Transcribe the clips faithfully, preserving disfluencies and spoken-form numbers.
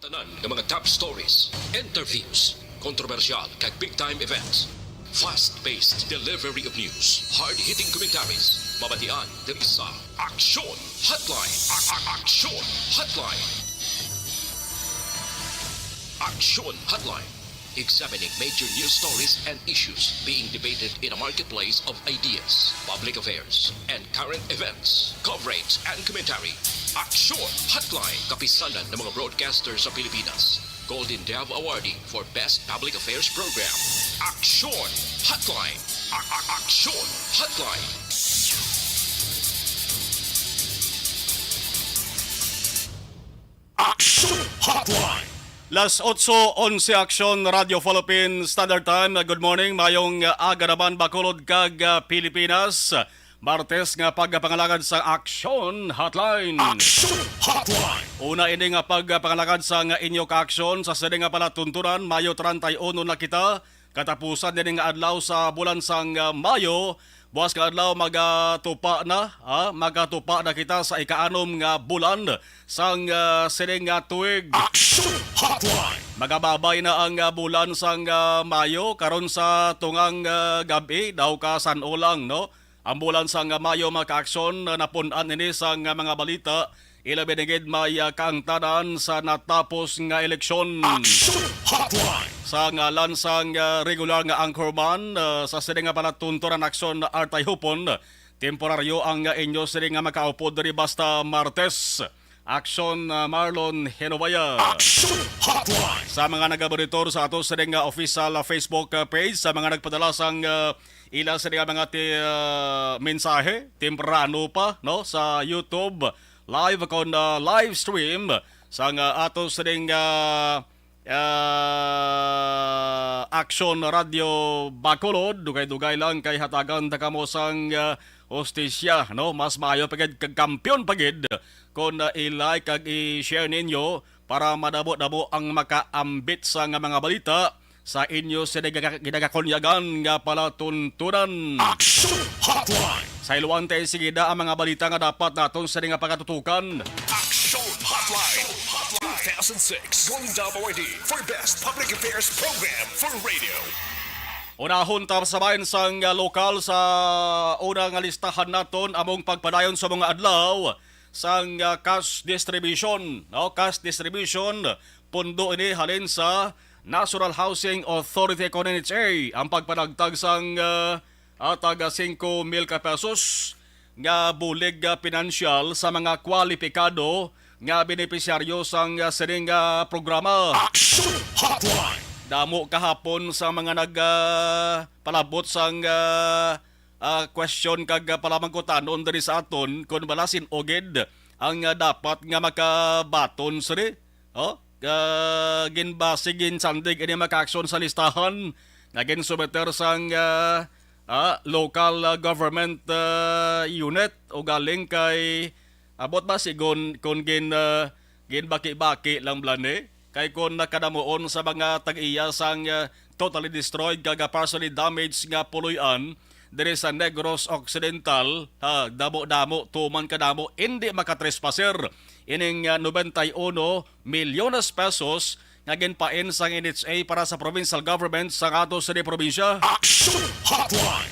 Tanan nga mga top stories, interviews, kontrobersyal kag big time events. Fast-paced delivery of news, hard-hitting commentaries, mabatian diri sa Aksyon Hotline. A- a- Aksyon Hotline. Aksyon Hotline. Examining major news stories and issues being debated in a marketplace of ideas, public affairs, and current events. Coverage and commentary. Aksyon Hotline. Kapisanan ng mga broadcaster sa Pilipinas. Golden Dove Awardee for Best Public Affairs Program. Aksyon Hotline. A- a- Aksyon Hotline. Aksyon Hotline. Las otso onse, Aksyon, Radyo Philippine Standard Time. Good morning, mayong, uh, aga naman, Bacolod kag, uh, Pilipinas. Martes nga pagpangalagad sa Aksyon Hotline. Aksyon Hotline. Una ini nga pagpangalagad sang inyo kaaksyon sa sini nga palatuntunan, Mayo treinta y uno na kita. Katapusan dini nga adlaw sa bulan sang, ah, Mayo, buwas nga adlaw magatupa na, ha? Magatupa na kita sa ikaanom nga bulan sang, ah, sining nga tuig. Action Hotline. Magababay na ang, ah, bulan sang, ah, Mayo karon sa tungang, ah, gab-i, daw ka san-o lang, no? Ang bulan sang Mayo, mga kaaksyon, napun-an ini sang mga balita, ilabi na gid may, ah, kaangtanan sa natapos nga eleksyon. Action Hotline. Sa ngalan sang, ah, regular nga anchorman, ah, sa sini nga palatuntunan, Aksyon Artay Hupon, temporaryo ang, ah, inyo sini nga makaupod diri basta Martes. Aksyon, ah, Marlon Henovaya. Action Hotline. Sa mga nagamonitor sa ato sini nga official, ah, Facebook, ah, page, sa mga nagpadala sang, ah, ila sini nga mga ti-, ah, mensahe temprano pa, no, sa YouTube live kon, ah, live stream sang, ah, ato sini nga, ah, Action Radio Bacolod. Dugay-dugay lang kay hatagan ta kamo sang, ah, hustisya, no? Mas maayo pa gid kag kampiyon pa gid kon, ah, i-like kag i-share ninyo para madamo-damo ang makaambit sang mga balita sa inyo sa ginaga-, ginagakunyagan nga palatuntunan. Action Hotline. Sa iluwante, sige na ang mga balita nga dapat naton sa nga pagatutukan. Action Hotline. Two thousand six Golden Dove Awardee for Best Public Affairs Program for Radio. Unahon ta sa bahin sang, ah, lokal sa una nga listahan naton among pagpadayon sa mga adlaw sang, ah, cash distribution, no? Cash distribution, pundo ini halin sa National Housing Authority kon N H A. Ang pagpanagtag sang, ah, ah, taga singko mil ka pesos nga bulig, ah, pinansyal sa mga kwalipikado nga benepisyaryo sang, ah, sining, ah, programa. Action Hotline. Damo kahapon sa mga nag, ah, palabot sang, ah, ah, question kag, ah, palamangkutanon diri sa aton kon bala sin-o gid ang, ah, dapat nga makabaton sini. Oh, ah, ginbase, ginsandig ini mga kaaksyon sa listahan nga ginsumiter sang, ah, ah, local, ah, government, ah, unit o galing kay abot ba sigon kon gin, ah, ginbaki-baki lang bala ni? Kay kon nakadamuon sa mga tag-iya sang, ah, totally destroyed kag, ah, partially damaged nga puloy-an diri sa Negros Occidental, ha, damo-damo, tuman kadamo, indi makatrespaser ining, ah, noventa y uno milyones pesos nga ginpain sang N H A para sa provincial government sa ato sini probinsya. Action Hotline.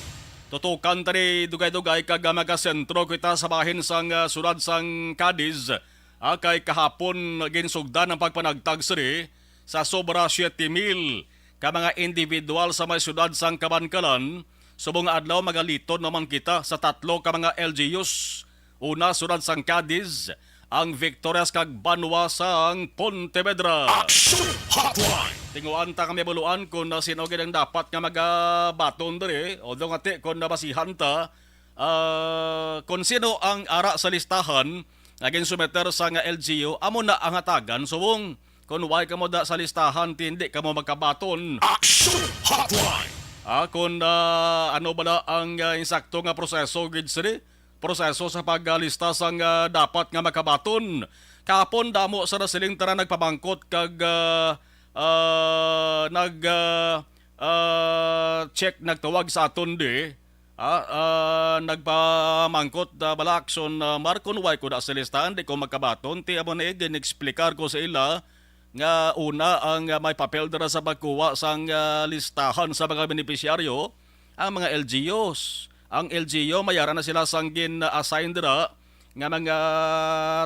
Tutukan ta ni dugay-dugay kag, ah, magasentro kita sa bahin sang, ah, siyudad sang Cadiz. Ah, kay kahapon ginsugdan ang pagpanagtag sini sa sobra siyete mil ka mga individual sa may siyudad sang Kabankalan. Subong nga adlaw, magaliton naman kita sa tatlo ka mga L G Us. Una, siyudad sang Cadiz, ang Victorias kag banwa sang Pontevedra. Action Hotline. Tinguan ta kami buluan kung, ah, sino gid ang dapat nga magabaton diri. Although nga ti, kung nabasihan ta, ah, kung sino ang ara sa listahan nga ginsumiter sa nga L G U, amo na ang hatagan. Subong, kung way kamo da sa listahan, ti hindi kamo magkabaton. Action Hotline. Ah, kung, ah, ano bala ang, ah, insakto nga proseso gid sini? Proseso sa paglista sang, ah, dapat nga makabaton. Kahapon, damo sa nasiling tanan nagpamangkot kag, ah, ah, nag, ah, ah, check, nagtawag sa aton di. Ah, ah, nagpamangkot, ah, bala, Action, ah, Marcon, way ko na sa listahan, di ko makabaton. Ti amo ni, gin-explicar ko sa ila nga una ang, ah, may papel dira sa pagkuha sang, ah, listahan sa mga benepisyaryo, ang mga L G Us. Ang L G U, may ara na sila sang gin-assign dira nga mga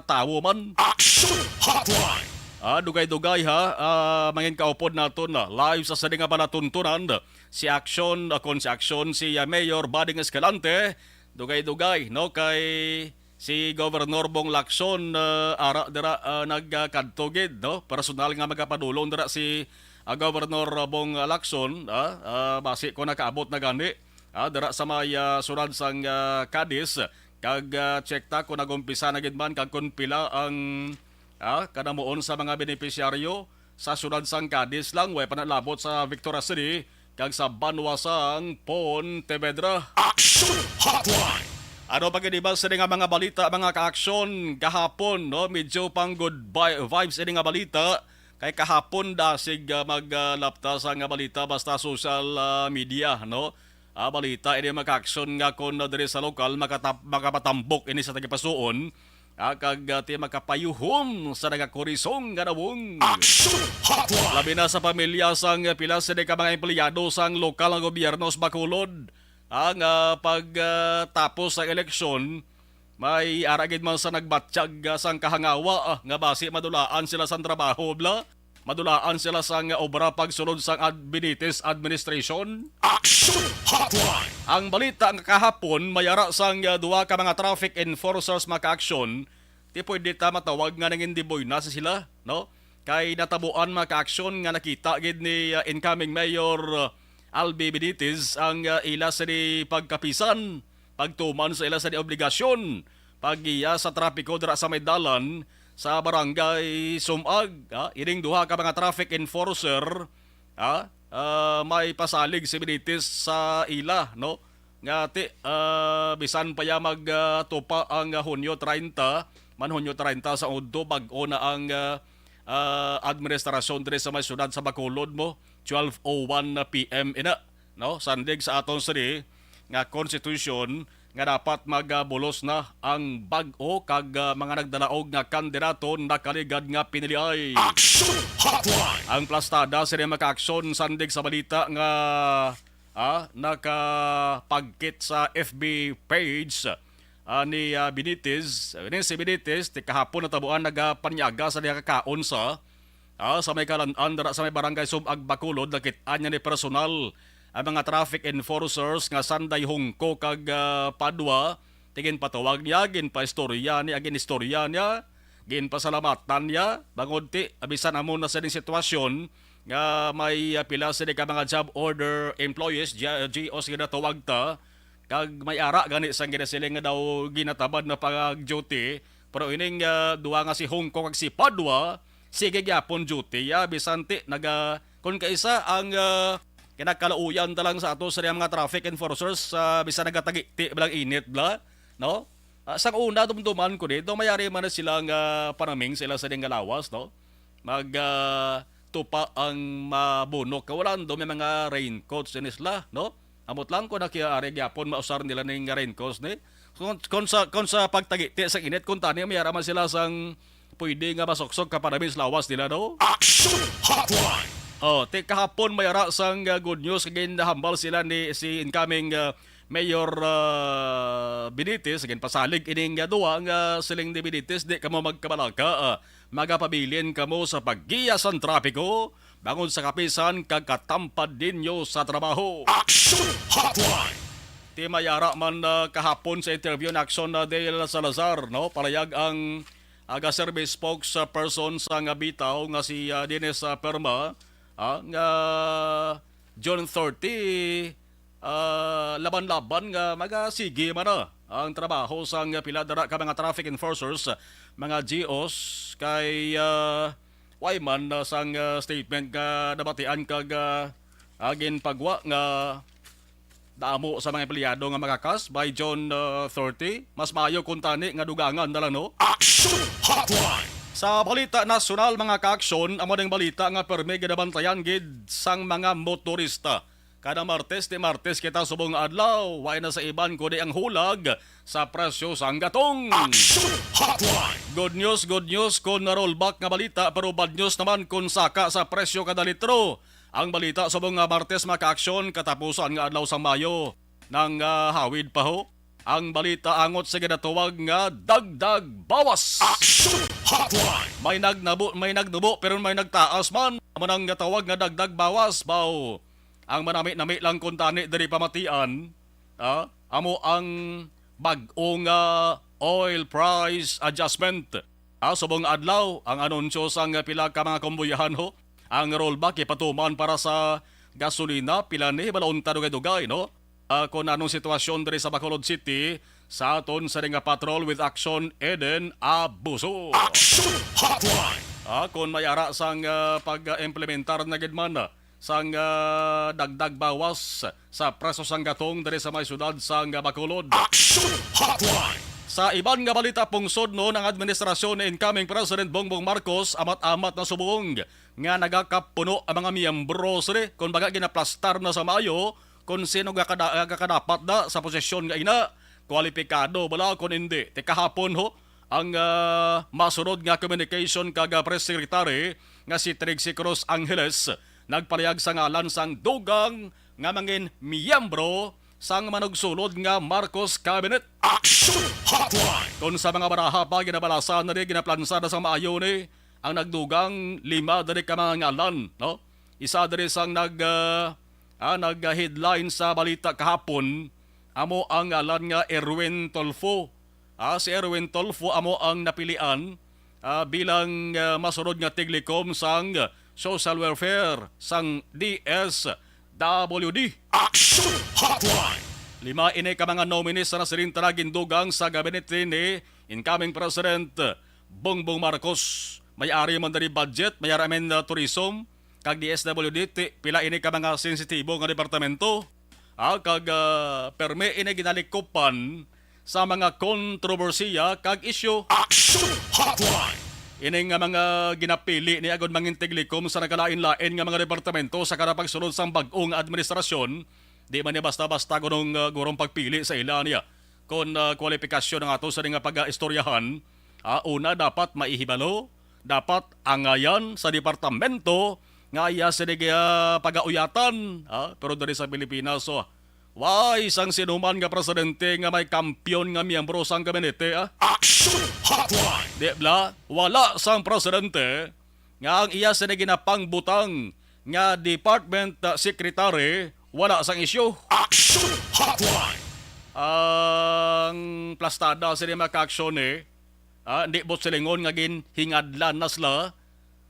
tawo man. Action Hotline! Ah, dugay-dugay ha, ah, mangin kaupod naton na live sa sini nga palatuntunan, si Action, ah, kon si Action, si, ah, Mayor Bading Escalante, dugay-dugay, no, kay si Governor Bong Lacson, ah, ara dira, ah, nagkadto gid, no, personal nga magapadulong dira si, ah, Governor Bong Lacson, ah, ah, basi ko nakaabot na gani, ah, dira sa may, ah, sulod sang, ah, Cadiz, kag, ah, check ta kung nag-umpisa na gid man kag kung pila ang, ah, kanamuon sa mga benepisyaryo sa sulod sang Cadiz lang, way pa nalabot sa Victoria City kag sa banwa sang Pontevedra. Action Hotline! Ano pa gid iba sini nga mga balita, mga ka-action? Kahapon, no, medyo pang good vi-, vibes ini nga balita. Kay kahapon dasig, ah, maglapta sa nga balita basta social, ah, media, no? Ah, balita ini, mga ka-action, nga kon diri sa lokal makatap-, makapatambok ini sa tagipasuon, ah, kag, ah, ti makapayuhom sa nagakurisong nga nawong. Action Hotline! Labi na sa pamilya sang pila sini ka mga empleyado sang lokal nga gobyerno sa Bacolod, ah, nga pag, ah, tapos sa eleksyon, may ara gid man sa nagbatyag, ah, sang kahangawa, ah, nga basi madulaan sila sang trabaho, bla. Madulaan sila sang obra pagsulod sang ad-, Benitez administration. Action Hotline! Ang balita nga kahapon, may ara sang, ah, duha ka mga traffic enforcers, mga ka-action, ti pwede ta matawag nga nangindiboy na sa sila, no? Kay natabuan, mga ka-action, nga nakita gid ni, ah, incoming Mayor, ah, Albi Benitez ang, ah, ila sini pagkapisan, pagtuman sa ila sini obligasyon, paggiya sa trapiko dira sa may dalan sa Barangay Sumag, ah. Ining duha ka mga traffic enforcer, ah, ah, may pasalig si Benitez sa ila, no? Nga ti, ah, bisan pa ya mag, ah, tupa ang, ah, Hunyo treinta, man Hunyo treinta sa udto, bag-o na ang, ah, ah, administrasyon diri sa may syudad sa Bacolod mo, twelve oh one P M ina, no? Sandig sa aton sini nga konstitusyon nga dapat magabulos na ang bag-o kag, ah, mga nagdalaog nga kandidato nakaligad nga piniliay. Action Hotline! Ang plastada sini mga ka-action sandig sa balita nga, ah, nakapagkit sa F B page, ah, ni, ah, Benitez. Ini si Benitez, ti kahapon natabuan nagapanyaga sa diha ka kaon sa, ah, sa may kalan-an dira sa may barangay Sumag, Bacolod, nakit-an niya ni personal ang mga traffic enforcers nga sanday hungko kag, ah, padwa. Ti ginpatawag niya, ginpaistorya niya, ginistorya niya, ginpasalamatan niya, bangod ti, bisan amo na sining sitwasyon nga may, ah, pila sini ka mga job order employees, G-, G Os ginatawag ta, kag may ara gani sang ginasiling nga daw ginatamad na pag-duty, pero ining, ah, duha nga si Hungko kag si Padua, sige gyapon duty ya, bisan ti naga-, kun kaisa ang, ah, kinakalauyan ta lang sa ato sa mga traffic enforcers, ah, bisan nagatagiti bala ang init bala, no? Ah, sang una, dumduman ko dito, mayari man na sila nga panaming sila sa ding lawas, no? Mag, ah, tupa ang mabunok. Kawalan do may mga raincoats din sila, no? Amot lang ko nakiari gyapon mausar nila ning raincoats ni. Kung, kung sa, kung sa pagtagiti sa init, kung tani, may ara man sila sang pwede nga masuksok ka para sa lawas nila, no? Action Hotline! Oh, ti kahapon may ara sang, ah, good news kay ginhambal sila ni si incoming, ah, Mayor, ah, Benitez, ginpasalig ining, ah, duha nga siling ni Benitez, di kamo magkabalaka, ah, magapabilin kamo sa paggiya sang trapiko, bangod sa kapisan kag katampad ninyo sa trabaho. Action Hotline! Ti may ara man, ah, kahapon sa interview ni Action, ah, Dale Salazar, no? Palayag ang aga-service spokesperson sa nga bitaw nga si, ah, Dennis, ah, Perma, ah, nga June thirty, ah, laban-laban nga magasige man na ang trabaho sang pila dara ka mga traffic enforcers, mga G Os, kay, ah, way man, ah, sang, ah, statement nga nabatian kag, ah, ah, ginpagwa nga damo sa mga empleyado nga makakas by June, ah, thirty. Mas maayo kung tani nga dugangan na lang, no? Action Hotline! Sa balita nasyonal, mga ka-action, amo ning balita nga permi ginabantayan gid sang mga motorista Kada Martes, di Martes kita subong nga adlaw, way na sa iban kundi ang hulag sa presyo sang gatong. Action Hotline! Good news, good news kon na-rollback nga balita, pero bad news naman kon saka sa presyo kada litro. Ang balita subong nga Martes, mga ka-aksyon, katapusan nga adlaw sang Mayo nang, ah, hawid pa ho. Ang balita angot sa ginatawag nga dagdag bawas. Action Hotline! May nagnubo, may nagnubo, pero may nagtaas man. Amo nang gatawag nga dagdag bawas, baw. Ang manami-nami lang kuntani diri pamatian, ah, amo ang bag-o nga oil price adjustment. Ah, subong adlaw ang anunsyo sang pila ka mga kumbuyahan ho. Ang rollback ipatuman para sa gasolina, pila ni, bala unta dugay-dugay, no? Ah, kung anong sitwasyon diri sa Bacolod City, sa aton sa nga patrol with Action Eden Abuso. Action Hotline! Ah, kung may ara sang, ah, pag-implementar na gid man, ah, sang, ah, dagdag bawas sa preso sang gatong diri sa may siyudad sang Bacolod. Action Hotline! Sa iban nga balita, pungsod, no, ang administrasyon ni incoming President Bongbong Marcos, amat-amat na subong nga nagakapuno ang mga miyembro sini, kung baga ginaplastar na sa maayo kung sino gakada-, gakadapat na sa posisyon nga ina, kwalipikado bala kung hindi. Ti kahapon ho, ang, ah, masunod nga communication kag, ah, press secretary nga si Trixie Cruz Angeles nagpalihag sa ngalan sang dugang nga mangin miyembro sang manugsulod nga Marcos Cabinet. Action Hotline! Kung sa mga baraha pa, ginabalasan na ni, ginaplansa na sa maayo ni ang nagdugang lima diri ka mga ngalan, no? Isa diri sang nag, ah, ah, nag-headline sa balita kahapon, amo ang ngalan nga Erwin Tulfo. Ah, si Erwin Tulfo amo ang napilian, ah, bilang, ah, masunod nga tiglikom sang Social Welfare sang D S W D. Action Hotline! Lima ini ka mga nominees sa nasiring tana gindugang sa gabinete ni incoming President Bongbong Marcos. May-ari man diri budget, may-ari man, ah, tourism, kag D S W D, ti-, pila ini ka mga sensitibo nga departamento. Ah, kag, ah, permi ini ginalikupan sa mga kontrobersiya kag isyu. Action Hotline! Ini nga mga ginapili ni agud mangin tiglikom sa nagkalain-lain nga mga departamento sa kada pagsulod sang bag-o nga administrasyon. Di man ni basta-basta gunong, ah, gurong pagpili sa ila niya. Kon, ah, kwalipikasyon ang ato sa nga pag-istoryahan, ah, una, dapat maihibalo, dapat angayan sa departamento nga iya sini, ah, pagauyatan, ah, pero diri sa Pilipinas, so, way sang sinuman nga presidente nga may kampiyon nga miyembro sang gabinete, ah. Action Hotline! Di bala, wala sang presidente nga ang iya sini ginapangbutang nga department, ah, secretary, wala sang isyu. Action Hotline! Ang plastada sini mga ka-aksyon, eh, ah, di buot silingon nga ginhingadlan na sila,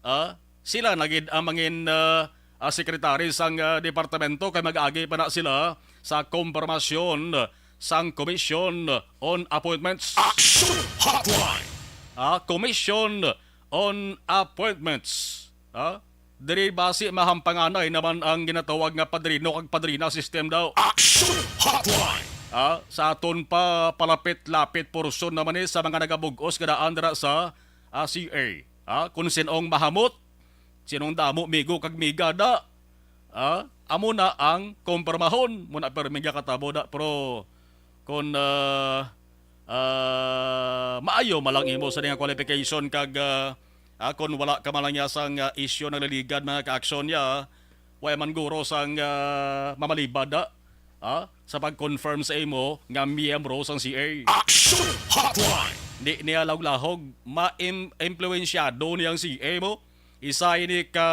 ah, sila na gid ang mangin, ah, ah, secretary sang, ah, departamento kay mag-agi pa na sila sa kompormasyon sang Commission on Appointments. Action Hotline! Ah, Commission on Appointments. Ah, diri basi mahampanganay naman ang ginatawag nga padrino kag padrina system daw. Action Hotline! Ah, sa aton pa palapit-lapit porsyon naman ni sa mga nagabug-os nga daan dira sa, ah, C A. Ah, kung sinong mahamot, sinong damo migo kag miga da, ah, amo na ang kompormahon. Mo na permi nga katabo da, pero kung, ah, ah, maayo man lang imo sa nga qualification kag, ah, ah, kung wala ka man lang niya sang, ah, isyu nagliligad mga ka-aksyon niya, way man guro sang, ah, mamalibad da, ah, sa pag-confirm sa imo nga miyembro sang C A. Action Hotline! Di niya lahog-lahog, ma-im-, impluwensyado niyang C A mo. Isa ini ka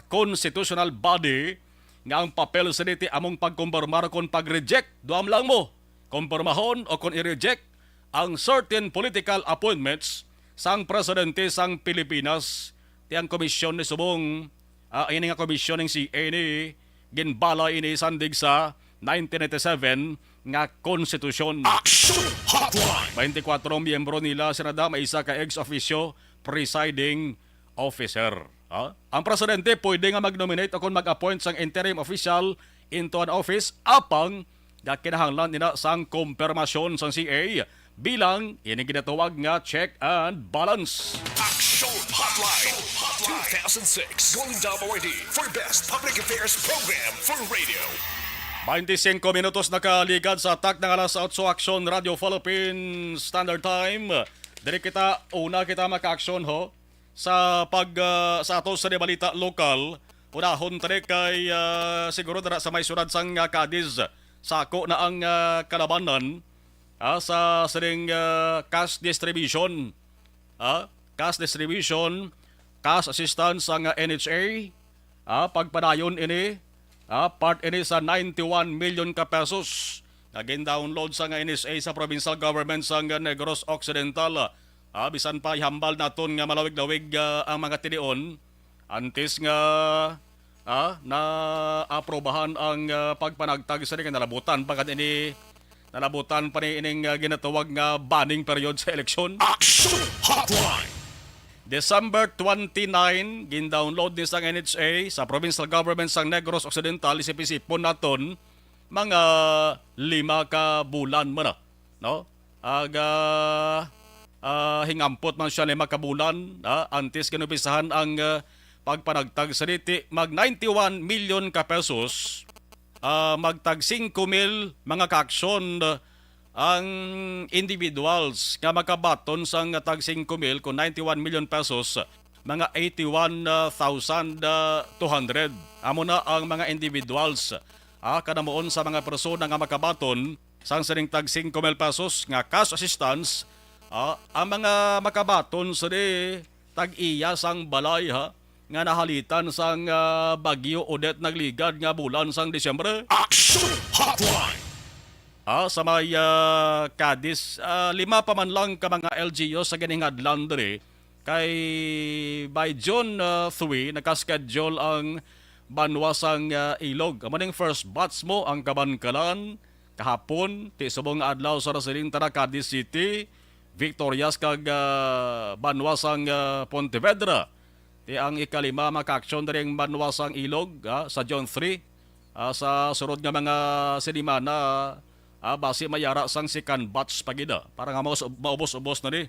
constitutional body nga ang papel sa niti among pagkompormar kon pag-reject. Duam lang mo, kompormahon o kon i-reject ang certain political appointments sang presidente sang Pilipinas. Ti ang komisyon ni subong, ah, ini nga komisyon ning C A ni ginbala ini sandig sa nineteen ninety-seven nga konstitusyon. Action Hotline! Twenty-four miyembro nila, sina da may isa ka ex officio presiding officer. Ha? Ang presidente pwede nga mag-nominate o kon mag-appoint sang interim official into an office apang nga kinahanglan nila sang kompermasyon sang C A bilang ini ginatawag nga check and balance. Action Hotline two thousand six Golden Dome Awardee for Best Public Affairs Program for Radio. Twenty-five minutos nakaligad sa takna nga alas otso, Action Radio Philippines Standard Time. Diri kita, una kita maka-action ho sa pag, ah, sa ato sa balita lokal. Unahon tani kay, ah, siguro dira sa may siyudad sang, ah, Cadiz, sako na ang, ah, kalabanan, ah, sa sining, ah, cash distribution, ah, cash distribution, cash assistance sang, ah, N H A, ah, pagpadayon ini, ah, part ini sa ninety-one million ka pesos nga gin-download sang N H A sa provincial government sang Negros Occidental. Ah, bisan pa ihambal naton nga malawig-lawig, ah, ang mga tinion, antes nga, ah, naaprobahan ang, ah, pagpanagtag sa nga nalabutan pa gani ini, nalabutan pa ni ining, ah, ginatawag nga banning period sa eleksyon. Action Hotline! December twenty-nine, gin-download ni sang N H A sa provincial government sang Negros Occidental, isip-isipon naton, mga lima ka bulan man na, no? Aga, ah, hingampot man siya lima ka bulan, ah, antes ginumpisahan ang, ah, pagpanagtag sa diti, mag ninety-one million ka pesos, ah, magtag singko mil mga ka-aksyon, ah, ang individuals nga makabaton sang tag singko mil, kung ninety-one million pesos, mga eighty-one thousand two hundred. Amo na ang mga individuals, ah, kanamuon sa mga persona nga makabaton sang sining tag singko mil pesos nga cash assistance, ah, ang mga makabaton sini tag-iya sang balay, ha, nga nahalitan sang, ah, Bagyo Odette nagligad nga bulan sang Disyembre. Action Hotline! Ah, sa may, ah, Cadiz, ah, lima pa man lang ka mga L G U sa giningadlan diri. Kay by June, ah, three, naka-schedule ang banwa sang, ah, Ilog. Amo ning first batch mo ang Kabankalan, kahapon, ti subong nga adlaw sa Resilinta na Cadiz City, Victorias kag, ah, banwa sang, ah, Pontevedra. Ti ang ikalima maka-aksyon diri ang banwa sang Ilog, ah, sa June three, ah, sa sunod nga mga sinimana, ah, basi mayara sang second batch pa gid, ah, para nga maus-, maubos-ubos na ni,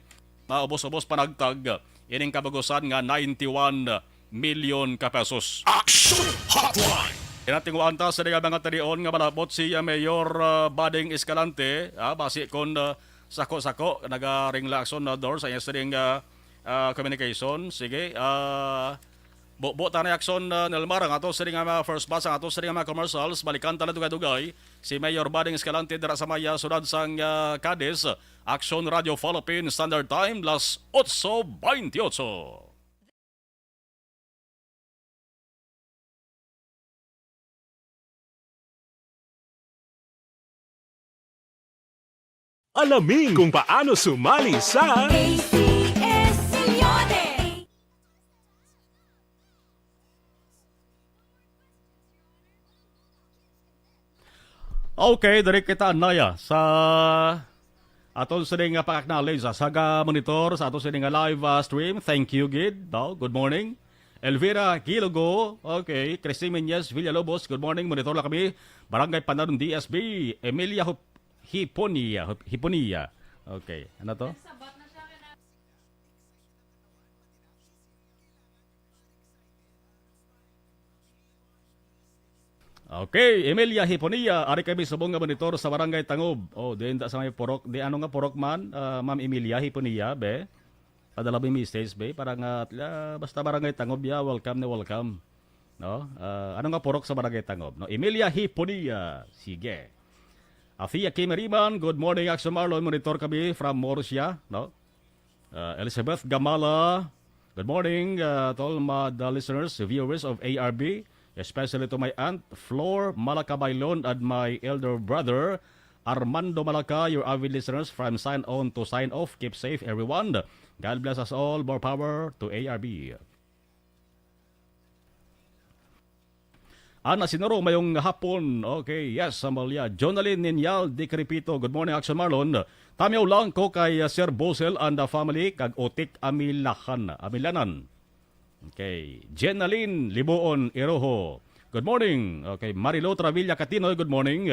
maubos-ubos panagtag, ah, ining kabagusan nga ninety-one million ka pesos. Action Hotline! Inatingwaan ta sa mga talion nga malabot si, ah, Mayor, ah, Bading Escalante, ah, basi kon, ah, sako-sako, nagaringla aksyon na door sa iya sining, ah, ah, communication. Sige, ah, bubo ta na aksyon, ah, Nelmar, ang ato sining, ah, mga first batch, ang ato sining, ah, mga commercials, balikan ta lang dugay-dugay. Si Mayor Bading Escalante dira sa may, ah, siyudad sang, ah, Cadiz. Action Radio Philippine Standard Time, las otso baintiotso. Alamin kung paano sumali sa A C S Sione. Okay, diri kita anaya sa aton sini nga pag-acknowledge sa saga monitor sa aton sini nga live, ah, stream. Thank you gid, no? Good morning. Elvira Gilogo, okay. Christine Menyes Villalobos, good morning. Monitor lang kami. Barangay Pandanon D S B. Emilia Hup-, Hiponia, Hup-, Hiponia. Okay, ano to? Okay, Emilia Hiponia, ari kami subong nga monitor sa Barangay Tangob. Oh, diin ta sa may purok, di ano nga purok man, ah, Ma'am Emilia Hiponia, be? Padala mo yung message, be, para nga, ah, basta Barangay Tangob, ya, welcome na welcome. No? Ah, ano nga purok sa Barangay Tangob, no? Emilia Hiponia. Sige. Afia Kimeriman, good morning, Action Marlon. Monitor kami from Murcia, no? Uh, Elizabeth Gamala, good morning, uh, to all my, the listeners, viewers of A R B, especially to my aunt, Flor Malaka Bailon, and my elder brother, Armando Malaka, your avid listeners from sign on to sign off. Keep safe, everyone. God bless us all. More power to A R B. Ana Sinaro, mayong hapon. Okay, yes, Amalia. Jonalyn Ninyal, Dikripito. Good morning, Action Marlon. Tamiyaw lang ko kay, uh, Sir Bosel and the family, kag Otik Amilahan, Amilanan. Okay. Jenaline Libuon Iroho. Good morning. Okay, Marilo Travilla Katinoy, good morning.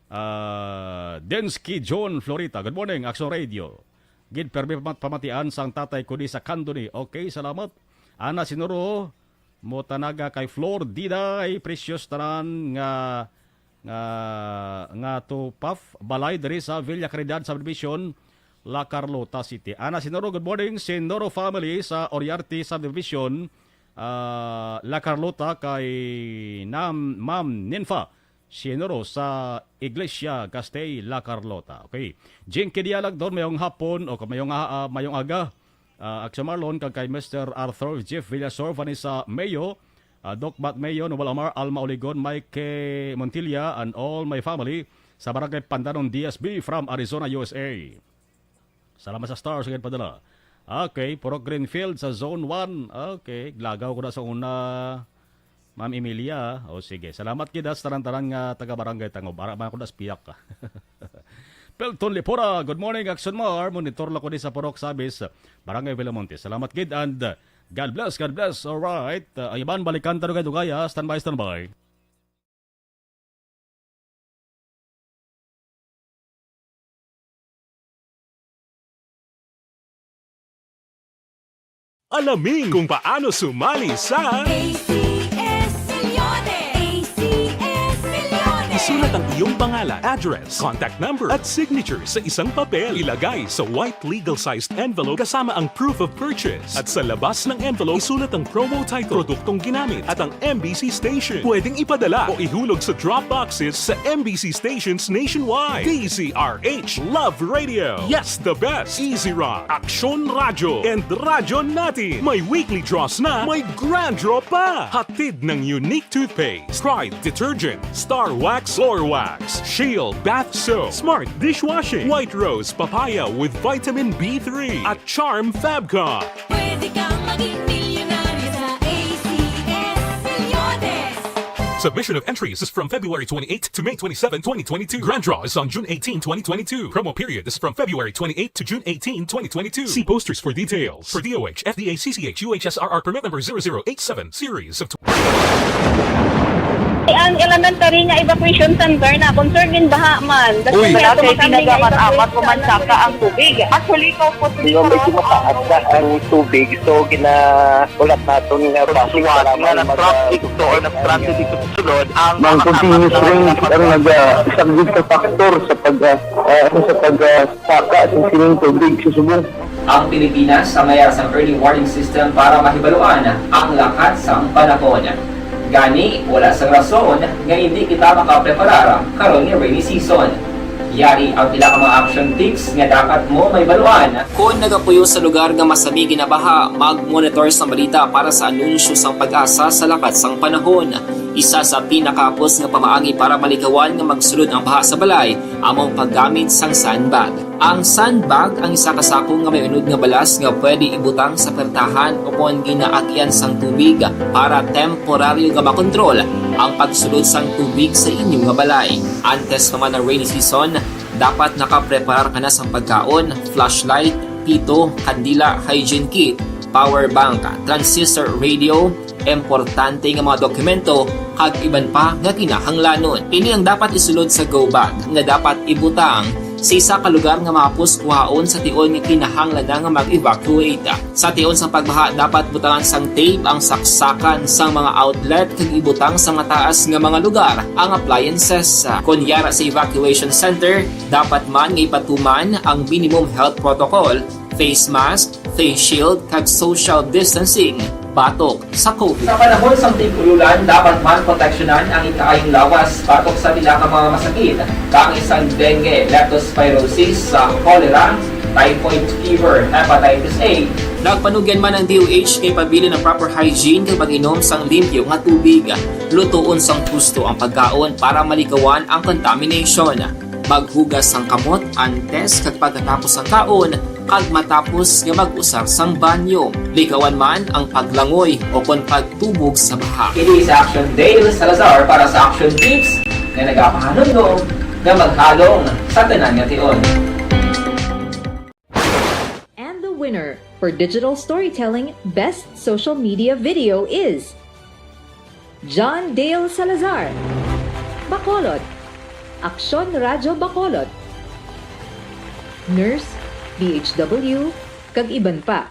Ah, Densky John Florita. Good morning, Action Radio. Gid permi pamat-, pamatian sang tatay ko di sa Candoni. Okay, salamat. Ana Sinuro, mo tanaga kay Flor Diday, precious tanan nga, nga, nga to Puff, balay diri sa Villa Caridad Subdivision, La Carlota City. Ana Sinuro, good morning. Sinuro family sa Oriarte Subdivision, ah, La Carlota kay Nam-, Ma'am Ninfa Sinuro sa Iglesia Castay, La Carlota. Okay. Jinky Dialag doon, mayong hapon o mayong, ah, ah, mayong aga. Ah, Action Marlon, kag kay Mister Arthur, Jeff Villasor, Vanessa Mayo, ah, Doc Matt Mayo, Noel Amar, Alma Oligon, Mike Montilla, and all my family sa Barangay Pandanon, D S B, from Arizona, U S A. Salamat sa stars nga padala. Okay, purok Greenfield sa Zone one. Okay, lagaw ko na sa una, Ma'am Emilia. O sige, salamat gid sa tanan-tanan nga taga Barangay Tangob. Ara man ako das piyak ka. Pelton Lipura, good morning, Action Mar. Monitor lang ko di sa Purok Sabis, Barangay Villamonte. Salamat gid and, uh, God bless, God bless. All right. Uh, Iban, balikan ta dugay-dugay, ha. Standby, standby. Alamin kung paano sumali sa A C S Milyones! A C S Milyones! Isulat ang iyong pangalan, address, contact number, at signature sa isang papel. Ilagay sa white legal-sized envelope kasama ang proof of purchase. At sa labas ng envelope, isulat ang promo title, produktong ginamit, at ang M B C station. Pwedeng ipadala o ihulog sa drop boxes sa M B C stations nationwide. D Z R H Love Radio. Yes, the best. Easy Rock, Aksyon Radyo, and Radyo Natin. May weekly draws na, may grand draw pa. Hatid ng Unique Toothpaste, Pride Detergent, Star Wax Floor Wax, Shield Bath Soap, Smart Dishwashing, White Rose Papaya with Vitamin B three, at Charm Fabcon. Pwede kang maging milyonaryo sa A C S Milyones. Submission of entries is from February twenty-eighth to May twenty-seven, twenty twenty-two. Grand draw is on June eighteen, twenty twenty-two. Promo period is from February twenty-eighth to June eighteen, twenty twenty-two. See posters for details. For D O H, F D A, C C H, U H S R R permit number zero zero eight seven, series of Ang elementary nga evacuation center na concern gid baha man. Uy. Wala kay tinaga man amat ko man saka ang tubig. Actually, ko po. Di ba, medyo mataas na ang tubig, so ginaulat naton nga basi nga nag-traffic to or nag-transit dito sa sulod ang mga continuous rain ang nagasaglit sa factor sa pag, ah, ah, sa pag, ah, saka sa sining tubig sa subong. Ang Pilipinas ang may sang early warning system para mahibaluan ang lakat sang panahon. Gani, wala sang rason nga hindi kita makapreparar karon nga rainy season. Yari ang pila ka mga action tips nga dapat mo mahibaluan. Kon nagapuyo sa lugar nga masami ginabaha, mag-monitor sang balita para sa anunsyo sang PAGASA sa lakat sang panahon. Isa sa pinakahapos nga pamaagi para malikawan nga magsulod ang baha sa balay amo ang paggamit sang sandbag. Ang sandbag ang isa ka sako nga may unod nga balas nga pwede ibutang sa pertahan o kon ginaagian sang tubig para temporaryo nga makontrol ang pagsulod sang tubig sa inyo nga balay. Antes pa man ang rainy season, dapat nakapreparar ka na sang pagkaon, flashlight, pito, kandila, hygiene kit, power bank, transistor radio, importante nga mga dokumento, kag iban pa nga kinahanglanon. Ini ang dapat isulod sa go bag nga dapat ibutang sa isa ka lugar nga mahapos kuhaon sa tion nga kinahanglan na nga mag-evacuate. Sa tion sang pagbaha, dapat butangan sang tape ang saksakan sang mga outlet kag ibutang sa mataas nga mga lugar ang appliances. Kon yara sa evacuation center, dapat man nga ipatuman ang minimum health protocol, face mask, face shield, kag social distancing batok sa COVID. Sa panahon sang tig-ululan, dapat man proteksyonan ang ikaayong lawas batok sa pila ka mga masakit, kaangay sang dengue, leptospirosis, sa cholera, typhoid fever, hepatitis A. Nagpanugyan man ang D O H kay pabilin ang proper hygiene kag pag-inom sang limpyo nga tubig. Lutoon sang husto ang pagkaon para malikawan ang contamination. Maghugas sang kamot antes kag pagkatapos sang kaon, kag matapos nga mag-usar sang banyo. Likawan man ang paglangoy o kon pagtubog sa baha. Ini si Action Dale Salazar para sa Action Tips nga nagapahanumdom nga maghalong sa tanan nga tion. And the winner for digital storytelling best social media video is John Dale Salazar, Bacolod. Aksyon Radyo Bacolod, nurse, B H W, kag iban pa.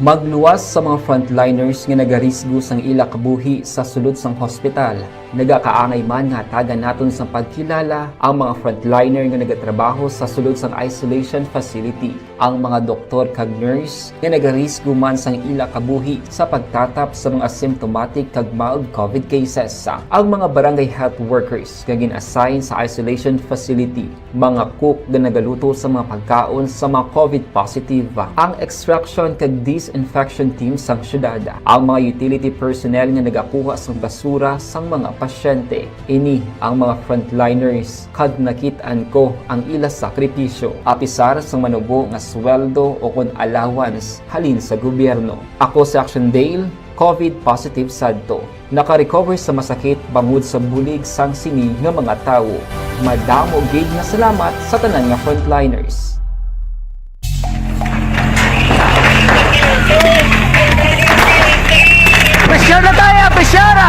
Magluwas sa mga frontliners nga nagarisgo sang ila kabuhi sa sulod sang hospital. Nagakaangay man nga hatagan naton sang pagkilala ang mga frontliner nga nagatrabaho sa sulod sang isolation facility, ang mga doktor kag nurse nga nagarisgo man sang ila kabuhi sa pagtatap sa mga asymptomatic kag mild covid cases, ang mga barangay health workers nga gin-assign sa isolation facility, mga cook nga nagaluto sa mga pagkaon sa mga covid positive, ang extraction kag disinfection team sang syudad, ang mga utility personnel nga nagakuha sang basura sang mga pasyente. Ini ang mga frontliners kag nakit-an ko ang ila sakripisyo, apisar sang manubo nga sweldo o kon allowance halin sa gobyerno. Ako si Action Dale, covid positive sadto. Naka-recover sa masakit bangod sa bulig sang sini nga mga tawo. Madamo gid nga salamat sa tanan nga frontliners. Pressure na tayo! Pressure na!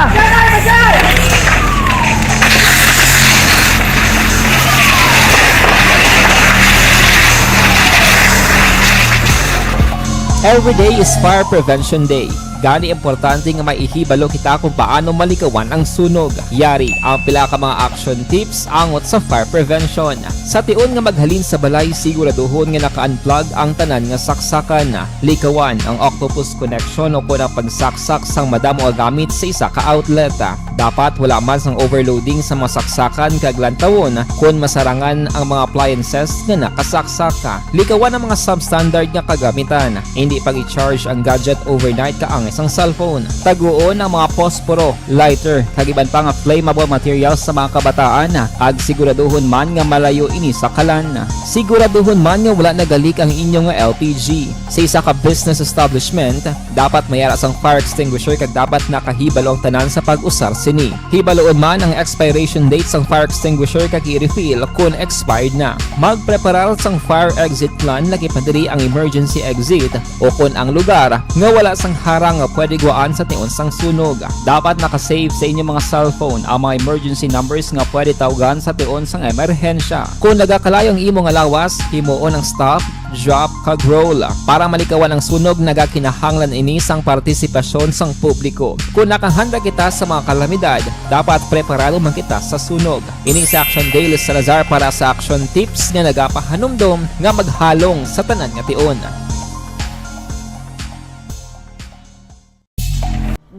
Every day is Fire Prevention Day. Gani, importante nga may ihibalo kita kung paano malikawan ang sunog. Yari ang pila ka mga action tips angot sa fire prevention. Sa tion nga maghalin sa balay, siguraduhon nga naka-unplug ang tanan nga saksakan. Likawan ang octopus connection o kon ang pagsaksak sang madamo nga gamit sa isa ka outlet. Dapat wala man sang overloading sa mga saksakan kag lantawon kon masarangan ang mga appliances nga nakasaksak. Likawan ang mga substandard nga kagamitan. Indi pag-i-charge ang gadget overnight kaangay sang cellphone. Taguon ang mga posporo, lighter, kag iban pa nga flammable materials sa mga kabataan, kag siguraduhon man nga malayo ini sa kalan. Siguraduhon man nga wala nagalik ang inyo nga L P G. Sa isa ka business establishment, dapat may ara sang fire extinguisher kag dapat nakahibalo ang tanan sa pag-usar sini. Hibaluon man ang expiration date sang fire extinguisher kag i-refill kon expired na. Magpreparar sang fire exit plan, lakip na diri ang emergency exit o kon ang lugar nga wala sang harang nga pwede guwaan sa tion sang sunog. Dapat naka-save sa inyo mga cellphone ang mga emergency numbers nga pwede tawgan sa tion sang emerhensya. Kon nagakalayo ang imo nga lawas, himuon ang stop, drop, kag roll. Para malikawan ang sunog, nagakinahanglan ini sang partisipasyon sang publiko. Kon nakahanda kita sa mga kalamidad, dapat preparado man kita sa sunog. Ini si Action Dale Salazar para sa Action Tips nga nagapahanumdom nga maghalong sa tanan nga tion.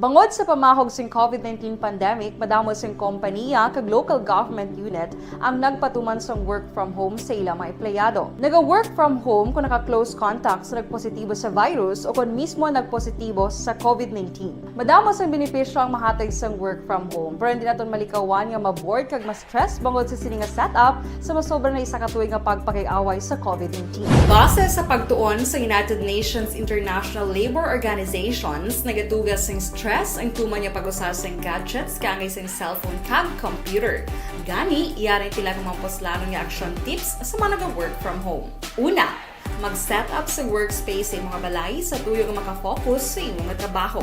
Bangod sa pamahog sing covid nineteen pandemic, madamo sing kompaniya kag local government unit ang nagpatuman sang work from home sa ila mga empleyado. Naga-work from home kon naka-close contact sa nagpositibo sa virus o kon mismo nagpositibo sa covid nineteen. Madamo sang benepisyo ang mahatag sang work from home, pero hindi naton malikawan nga ma-bored kag ma-stress bangod sa sini nga setup sa masobra na isa ka tuig nga pagpakig-away sa covid nineteen. Base sa pagtuon sa United Nations International Labor Organizations, nagatuga sing stress ang tuman nga pag-usar sing gadgets kaangay sing cellphone kag computer. Gani, yari ang pila ka mga puslanon nga action tips sa mga naga-work from home. Una, mag-set up sa workspace sa imo nga balay sa tuyo nga maka-focus sa imo nga trabaho.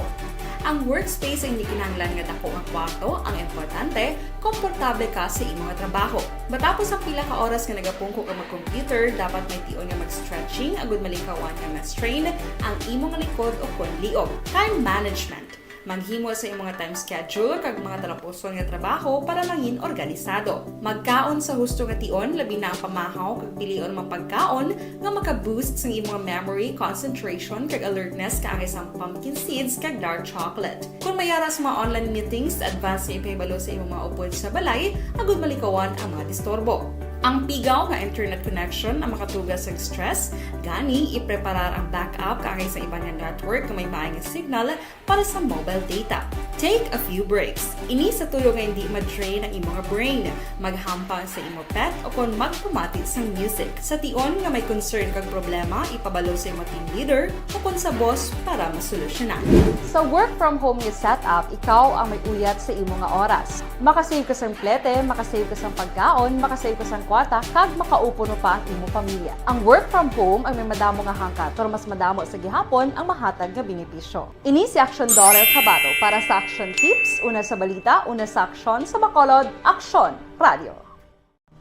Ang workspace ang hindi kinahanglan nga dako nga kwarto, ang importante, komportable ka sa imo nga trabaho. Matapos ang pila ka oras nga nagapungko ka mag-computer, dapat may tion nga mag-stretching agud malikawan nga ma-strain ang imo nga likod o kon liog. Time management. Maghimo sa imong mga time schedule kag mga talapuson nga trabaho para mangin organisado. Magkaon sa husto nga tion, labi na ang pamahaw kag pilion mga pagkaon nga maka-boost sang imong memory, concentration, kag alertness kaangay sang pumpkin seeds kag dark chocolate. Kon may ara sa mga online meetings, advance nga ipahibalo sa imong mga upod sa balay agud malikawan ang mga disturbo. Ang pigaw nga internet connection ang makatuga sang stress, gani ipreparar ang backup kaangay sa iban nga network nga may maayo nga signal para sa mobile data. Take a few breaks. Ini sa tuyo nga hindi ma-drain ang imo nga brain. Maghampang sa imo pet o kon magpamati sang music. Sa tion nga may concern kag problema, ipabalo sa imo team leader o kon sa boss para masolusyonan. Sa work from home nga setup, ikaw ang may uyat sa imo nga oras. Makasave ka sang plete, makasave ka sang pagkaon, makasave ka sang kwata kag makaupuno pa ang imo pamilya. Ang work from home ang may madamo nga hangkat, pero mas madamo sa gihapon ang mahatag nga benepisyo. Ini si Action Daughter Kabato para sa Action Tips, una sa balita, una sa aksyon, sa Bacolod, Aksyon Radio.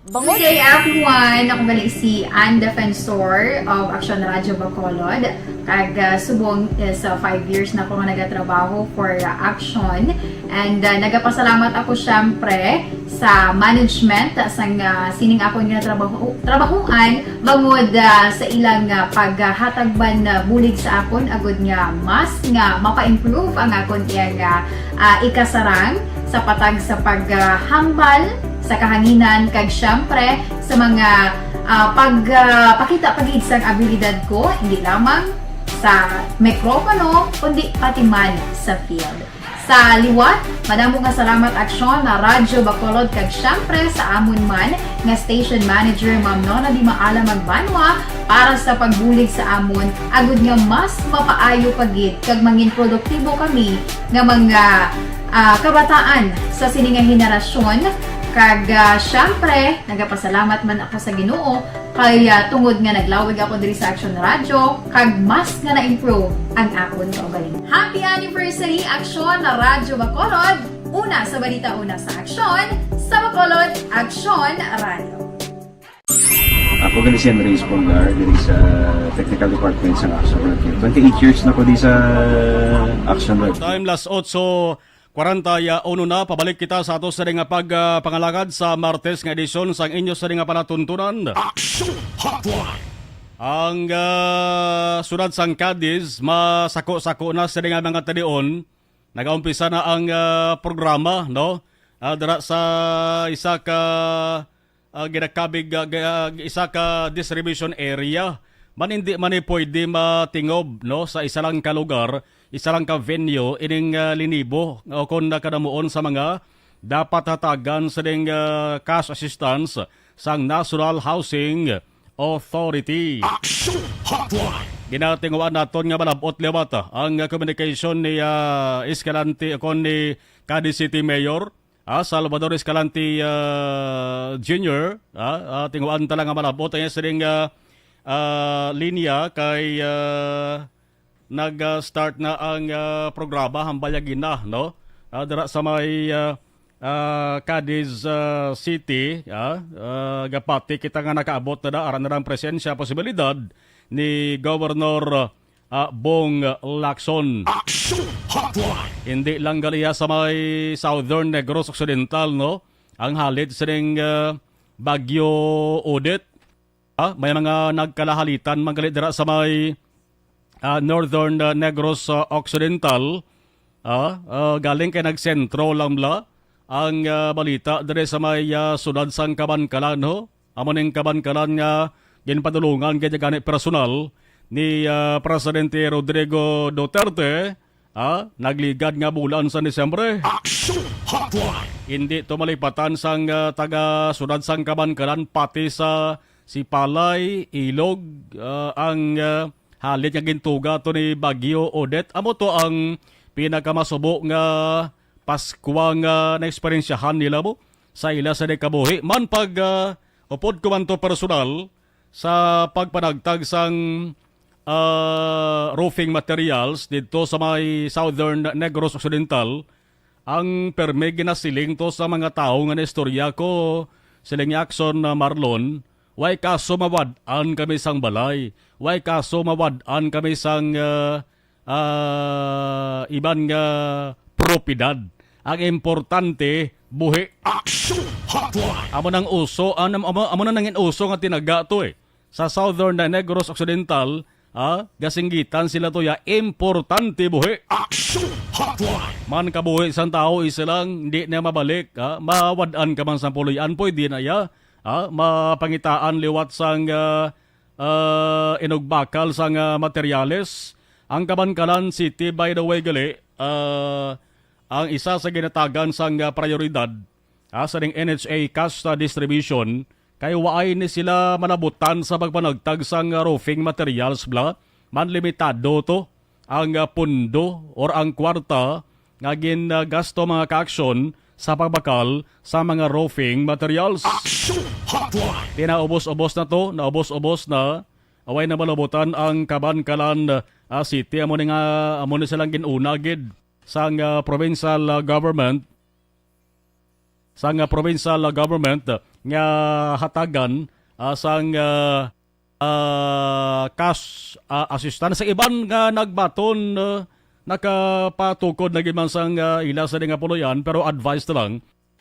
Good day, everyone! Ako gali si Ann Defensor of Action Radio Bacolod. Kag, ah, subong is, ah, five years na ako nga nagatrabaho for, ah, Action. And, ah, nagapasalamat ako, syempre, sa management sang, ah, sining akon nga trabaho, trabahuan, bangod, ah, sa ilang, ah, paghatag man, ah, bulig sa akon, agud nga mas nga mapa-improve ang akon iyang, ah, ah, ikasarang sa patag sa paghambal sa kahanginan, kag siyempre sa mga, ah, pag, ah, pakita pa gid sang abilidad ko, hindi lamang sa mikropono, kundi pati man sa field. Sa liwat, madamo nga salamat, Aksyon, na Radyo Bacolod, kag siyempre sa amon man nga station manager, Ma'am Nona Di Maala Magbanwa, para sa pagbulig sa amon, agud nga mas mapaayo pa gid kag mangin produktibo kami nga mga, ah, kabataan sa sini nga henerasyon. Kag, ah, siyempre, nagapasalamat man ako sa Ginoo kay, ah, tungod nga naglawig ako diri sa Action Radio, kag mas nga na-improve ang akon kaugalingon. Happy anniversary, Aksyon na Radyo Bacolod! Una sa balita, una sa aksyon, sa Bacolod, Aksyon Radio. Ako gali si Andres Polgar, diri sa technical department sa Action Radio. Twenty-eight years na ko di sa Action Radio. Time, las otso kwarenta y uno na, pabalik kita sa ato sa nga pag, ah, pangalagad sa Martes nga edisyon sang inyo sa nga palatuntunan. Action Hotline. Ang, ah, siyudad sang Cadiz, masako-sako na sa nga mga talion. Nagaumpisa na ang, ah, programa, no? Ah, dira sa isa ka, ah, ginakabig, ah, ga-, ah, isa ka distribution area. Man, hindi man ni pwede matingob, no, sa isa lang ka lugar, isa lang ka venue, ining, ah, linibo, o kon nakadamuon sa mga dapat hatagan sa ding, ah, cash assistance sang National Housing Authority. Action Hotline. Ginatinguan naton nga malab-ot liwat, ah, ang communication ni, ah, Escalante, o kon ni Cadiz City Mayor, ah, Salvador Escalante, ah, Junior, ah, ah, tinguan ta lang nga malab-ot ang sining, ah, ah, linya kay, ah, nag, ah, start na ang, ah, programa, hambal ya gina, no? Ah, dira sa may, ah, ah, Cadiz, ah, City, ah, ah, gapati kita nga nakaabot na da, ara na lang presensya, posibilidad ni Governor, ah, Bong Lacson. Action Hotline. Hindi lang gali sa may Southern Negros Occidental, no? Ang halit sining, ah, Bagyo Odette. Ah, may mga nagkalahalitan man gali dira sa may, ah, Northern, ah, Negros, ah, Occidental. Ah, ah, galing kay nagsentro lang bala ang, ah, balita diri sa may, ah, sudad sang Kabankalan, ho. Amo ning Kabankalan nga ginpadulungan gid gani personal ni, ah, Presidente Rodrigo Duterte, ah, nagligad nga bulan sa Disyembre. Action Hotline. Hindi to malipatan sang, ah, taga sudad sang Kabankalan, pati sa Sipalay, Ilog, ah, ang, ah, halit nga gintuga to ni Bagyo Odette. Amo to ang pinakamasubo nga Paskwa nga naeksperyensyahan nila mo sa ila sa nagkabuhi. Man pag, ah, upod ko man to personal sa pagpanagtag sang, ah, roofing materials didto sa may Southern Negros Occidental, ang permi ginasiling to sa mga tawo nga naistorya ko, siling ni Action, ah, Marlon, "Way kaso mawad-an kami sang balay, way kaso mawad-an kami sang, ah, ah, iban nga propidad. Ang importante, buhi." Action Hotline. Amo nang uso, amo, amo, amo na nangin uso nga tinaga to, eh. Sa Southern Negros Occidental, ah, gasinggitan sila to ya, importante buhi. Action Hotline. Man kabuhi sang tawo, isa lang, hindi na mabalik, ah, mawad-an ka man sa puloy-an, pwede na ya, ah, mapangitaan liwat sang, ah, ah, inugbakal sang, ah, materyales. Ang Kabankalan City, by the way, gali, ah, ang isa sa ginatagan sang, ah, prioridad, ah, sa ning N H A cash, ah, distribution, kay waay ni sila malabutan sa pagpanagtag sang, ah, roofing materials bala, man limitado to ang, ah, pundo or ang kwarta nga gin, ah, gasto, mga ka-aksyon, sa pagbakal sa mga roofing materials. Action Hotline! Pinaubos-ubos na to, naubos-ubos na. Away na malabutan ang Kabankalan, ah, City. Amo ni nga, amo ni silang gin-una gid sang, ah, provincial, ah, government, sang, ah, provincial, ah, government, ah, nga hatagan, ah, sang, ah, ah, cash, ah, assistance. Sa iban nga nagbaton, ah, nakapatukod na gid man sang, ah, ila sa nga puloy-an, pero advice na lang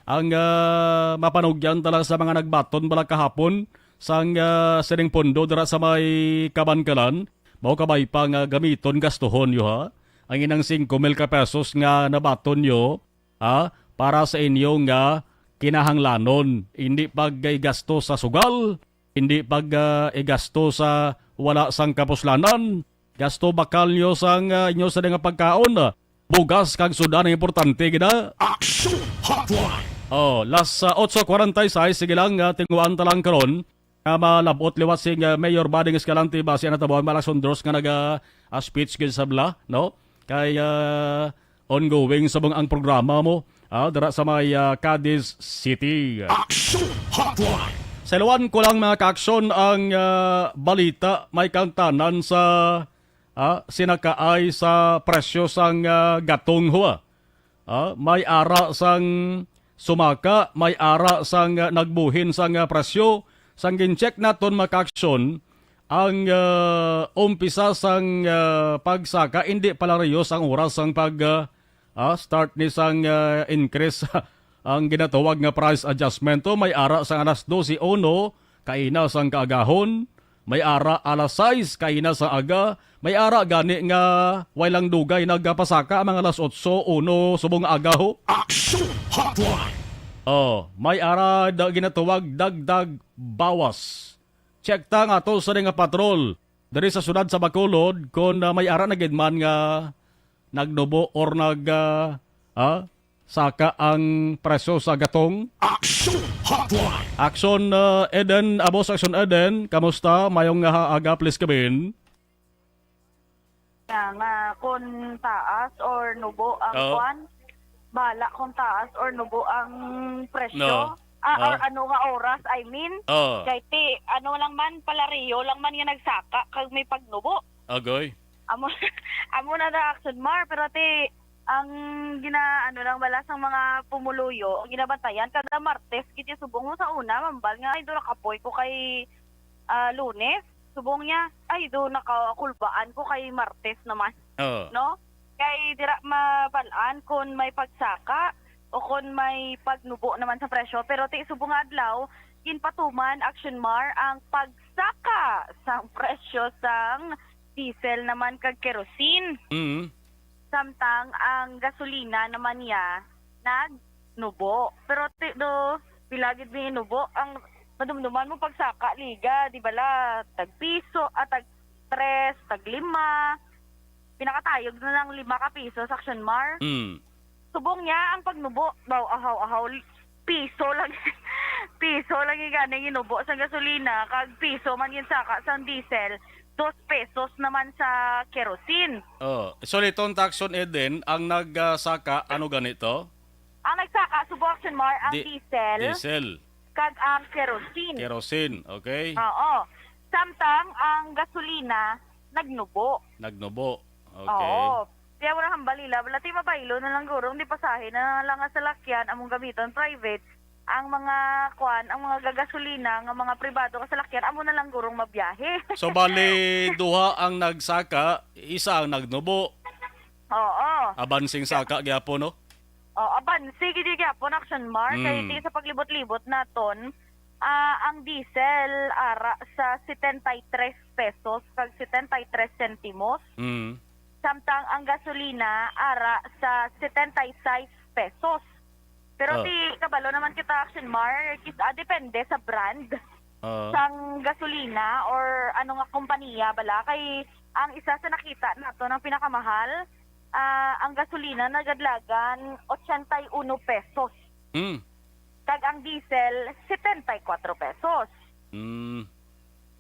ang, ah, mapanugyan ta lang sa mga nagbaton bala kahapon sang, ah, sining pondo dira sa may Kabankalan. Mao kabay pa nga gamiton, gastuhon nyo, ha, ang inang singko mil ka pesos nga nabaton nyo, ha, para sa inyo nga kinahanglanon. Hindi pag gasto sa sugal, hindi pag, ah, igasto sa wala sang kapuslanan. Gasto bakal nyo sang, ah, inyo sa nga pagkaon. Bugas kag sudan ang importante gid, ah. Action Hotline! Oh, las, ah, otso cuarenta y seis, sige lang, ah, tinguan ta lang karon nga malab-ot liwat si, ah, Mayor Buddy Escalante basi ang natabuan, Malason Dros nga naga, ah, speech gid sa bala, no? Kay, ah, ongoing subong ang programa mo, ah, dira sa may, ah, Cadiz City. Action Hotline! Sa iluan ko lang, mga ka-aksyon, ang, ah, balita may kaangtanan sa, ah, sinakaay sa presyo sang, ah, gatong, ho, ah. Ah, may ara sang sumaka, may ara sang, ah, nagbuhin sang, ah, presyo. Sang gin-check naton, mga ka-aksyon, ang, ah, umpisa sang, ah, pagsaka, indi pala riyos ang oras sang pag, ah, ah, start ni sang, ah, increase ang ginatawag nga price adjustment. To, may ara sang alas dose uno, kaina sang kaagahon, may ara alas sais, kaina sa aga, may ara gani nga way lang dugay nagapasaka, mga alas otso, uno, subong nga aga, ho. Action Hotline! Oh, may ara da, ginatawag dagdag bawas. Check ta nga to sa nga patrol diri sa siyudad sa Bacolod kon, ah, may ara na gid man nga nagnubo or nag, ah, ah, saka ang presyo sa gatong. Action Hotline! Action, ah, Eden, abo sa Action Eden, kamusta? Mayong nga aga, please, Kevin. Nga, nga kung taas or nubo ang Oo. kwan, bala kung taas or nubo ang presyo. No. Ah, or Oo. ano nga oras, I mean. Oo. Kay ti, ano lang man, palareho lang man nga nagsaka kag may pagnubo. Agoy. Amo, amo na na, Action Mar, pero ti, ang gina, ano lang bala sang mga pumuluyo, ang ginabantayan, kada Martes, gid yung subong mo sa una, mambal nga, ay, do nakapoy ko kay, ah, Lunes. Subong niya, ay, do nakakulbaan ko kay Martes naman. Oo. No? Kay dira mabalaan kung may pagsaka o kung may pagnubo naman sa presyo. Pero ti subong nga adlaw, ginpatuman, Action Mar, ang pagsaka sang presyo sang diesel naman kag kerosene. Mm. Samtang ang gasolina naman niya nagnubo. Pero ti do, pila gid ni nubo ang madumduman mo pagsaka, Liga, di bala, tag piso, ah, tag tres, tag lima. Pinakatayog na ng lima ka piso sa Action Mar. Mm. Subong niya ang pagnubo, daw, ahaw-ahaw, piso lang. Piso lang yung ganing inubo sa gasolina, kag piso man yung saka sa diesel, dos pesos naman sa kerosene. Oh, so liton, Action Eden, ang nagsaka, ano ganito? Ang nagsaka, subong, Action Mar, ang Di-, diesel, diesel. Kag ang kerosene. Kerosene, okay. Oo. Samtang ang gasolina, nagnubo. Nagnubo. Okay. Oo. Kaya wala kang balila. Wala ti mabaylo na lang guro, di pasahe na lang nga salakyan, among gamiton private. Ang mga, kwan, ang mga gagasolina nga mga pribado nga salakyan, amo na lang gurong mabiyahe. So, bali, duha ang nagsaka, isa ang nagnubo. Oo. Abansing saka gyapon, no? Oh, abanse gid gyapon, Action Mar. Kay Mm. ti sa paglibot-libot naton, ah, ang diesel ara sa setenta y tres pesos kag setenta y tres sentimos. Mm. Samtang ang gasolina ara sa setenta y seis pesos. Pero Oh. ti kabalo naman kita, Action Mar, kis-, ah, depende sa brand Ah. sang gasolina or ano nga kompanya bala. Kay ang isa sa nakita naton ang pinakamahal, ah, ang gasolina nagadlagan ochenta y uno pesos. Mm. Kag ang diesel, setenta y cuatro pesos. Mm.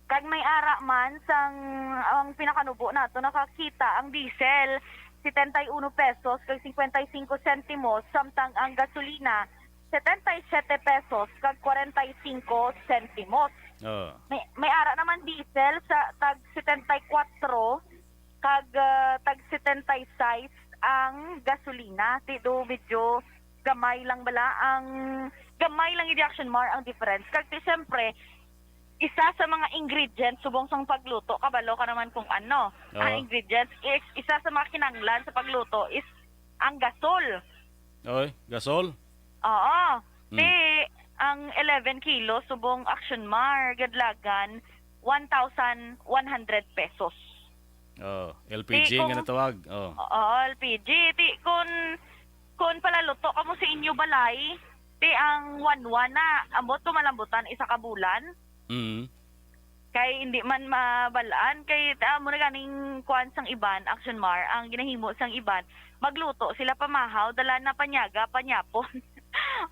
Kag may ara man sang ang pinakanubo nato nakakita ang diesel, setenta y uno pesos kag cincuenta y cinco sentimos, samtang ang gasolina, setenta y siete pesos kag kwarenta y cinco sentimos. Oh. May, may ara naman diesel sa tag setenta y kuwatro kag, ah, tag setenta y sais ang gasolina. Ti do medyo gamay lang bala ang, gamay lang gid, Action Mar, ang difference. Kag ti, siyempre, isa sa mga ingredients subong sang pagluto, kabalo ka naman kung ano ang Oo. ingredients, is isa sa mga kinahanglan sa pagluto is ang gasol. Oy, gasol? Oo. Hmm. Ti, ang eleven kilo subong, Action Mar, gadlagan, one thousand one hundred pesos. Oh, Ti L P G nga kung natawag. Oh. Oo, L P G. Ti, kun, kun palaluto ka mo sa inyo balay, ti ang one one na, ambot ko malambutan, isa ka bulan. Mm. Kay hindi man mabalaan, kay, ah, mo na ganing kuwan sang iban, Action Mar, ang ginahimo sang iban, magluto sila pamahaw, dala na panyaga, panyapon.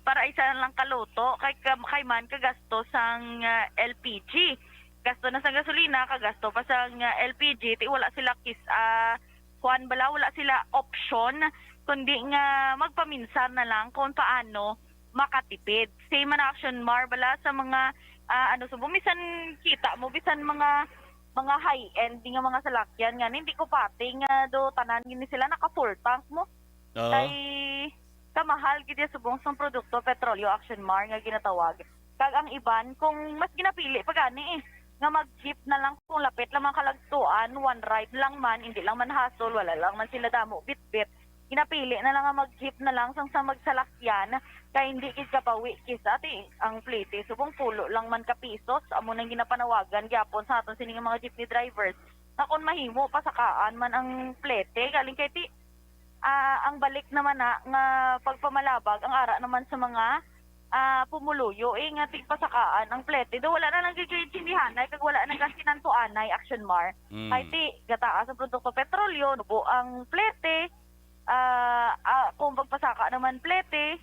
Para isa na lang kaluto, kay, kay man kagasto sang, ah, L P G. Gasto na sa gasolina, kagasto pa sang, ah, L P G, ti wala sila kis-, ah, kuwan bala, wala sila option, kundi nga magpaminsar na lang kung paano makatipid. Same man, Action Mar, bala sa mga, ah, ano, subong, bisan kita mo, bisan mga, mga high-end nga mga salakyan nga, hindi ko pati nga do tanan gini sila naka full tank mo. Oo. Kay kamahal gid ya subong sang produkto, petrolyo, Action Mar, nga ginatawag. Kag ang iban, kung mas ginapili pa gani eh, nga mag-jeep na lang kung lapit lang man kalagtuan, one ride lang man, hindi lang man hassle, wala lang man sila damo bitbit. Ginapili na lang nga mag-jeep na lang sang sa magsalakyan, kay hindi gid kapawi kisa ti ang plete. Subong pulo lang man ka pisos, amo nang ginapanawagan gyapon sa aton sini nga mga jeepney drivers. Na kung mahimo, pasakaan man ang plete, galing kay ti, ah, ang balik naman na nga pagpamalabag ang ara naman sa mga, ah, pumuluyo, eh, nga tigpasakaan ang plete. Do wala na lang gid kaintindihanay kag wala na kasinantuanay, Action Mar. Mm. Kay ti, gataas ang produkto petrolyo, nubo ang plete, ah, ah, kung pagpasaka naman plete,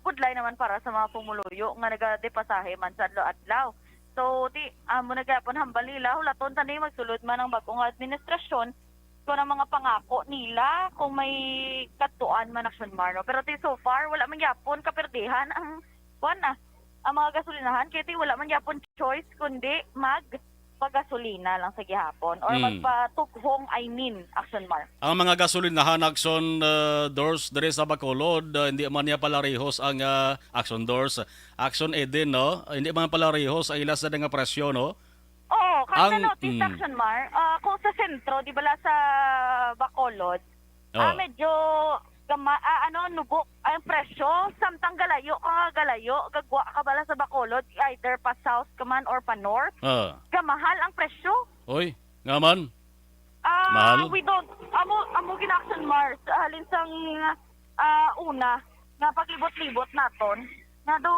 budlay naman para sa mga pumuluyo nga nagadepasahe man sa adlaw-adlaw. So, ti, amo na gyapon hambal nila, hulaton ta ni magsulod man ang bag-o nga administrasyon, kung ang mga pangako nila, kung may kadtuan man, Action Mar, no? Pero ti so far, wala man gyapon kaperdihan ang, kuwan na, ang mga gasolinahan, kay ti wala man gyapon choice kundi mag pagasolina lang sa gihapon or Mm. magpatughong, I mean, Action Mar. Ang mga gasolinahan, Action, uh, Doors, diri sa Bacolod, uh, hindi man niya palarihos ang, uh, Action Doors, Action Eden, no? Hindi man palarihos ang ila sa nga presyo, no? Oo, kaya Ang, sa Northeast mm. Action Mar, ah, kung sa sentro, di bala sa Bacolod, ah, Oh. medyo gama-, ah, ano, nubo ang presyo, samtang galayo ka nga galayo, gagwa ka bala sa Bacolod, either pa south ka man or pa north, Oh. gamahal ang presyo. Oy, nga man? Ah, Mahal? we don't, amo, amo gina-Action Mar, sa halin sang, ah, una, nga paglibot-libot naton, nga do,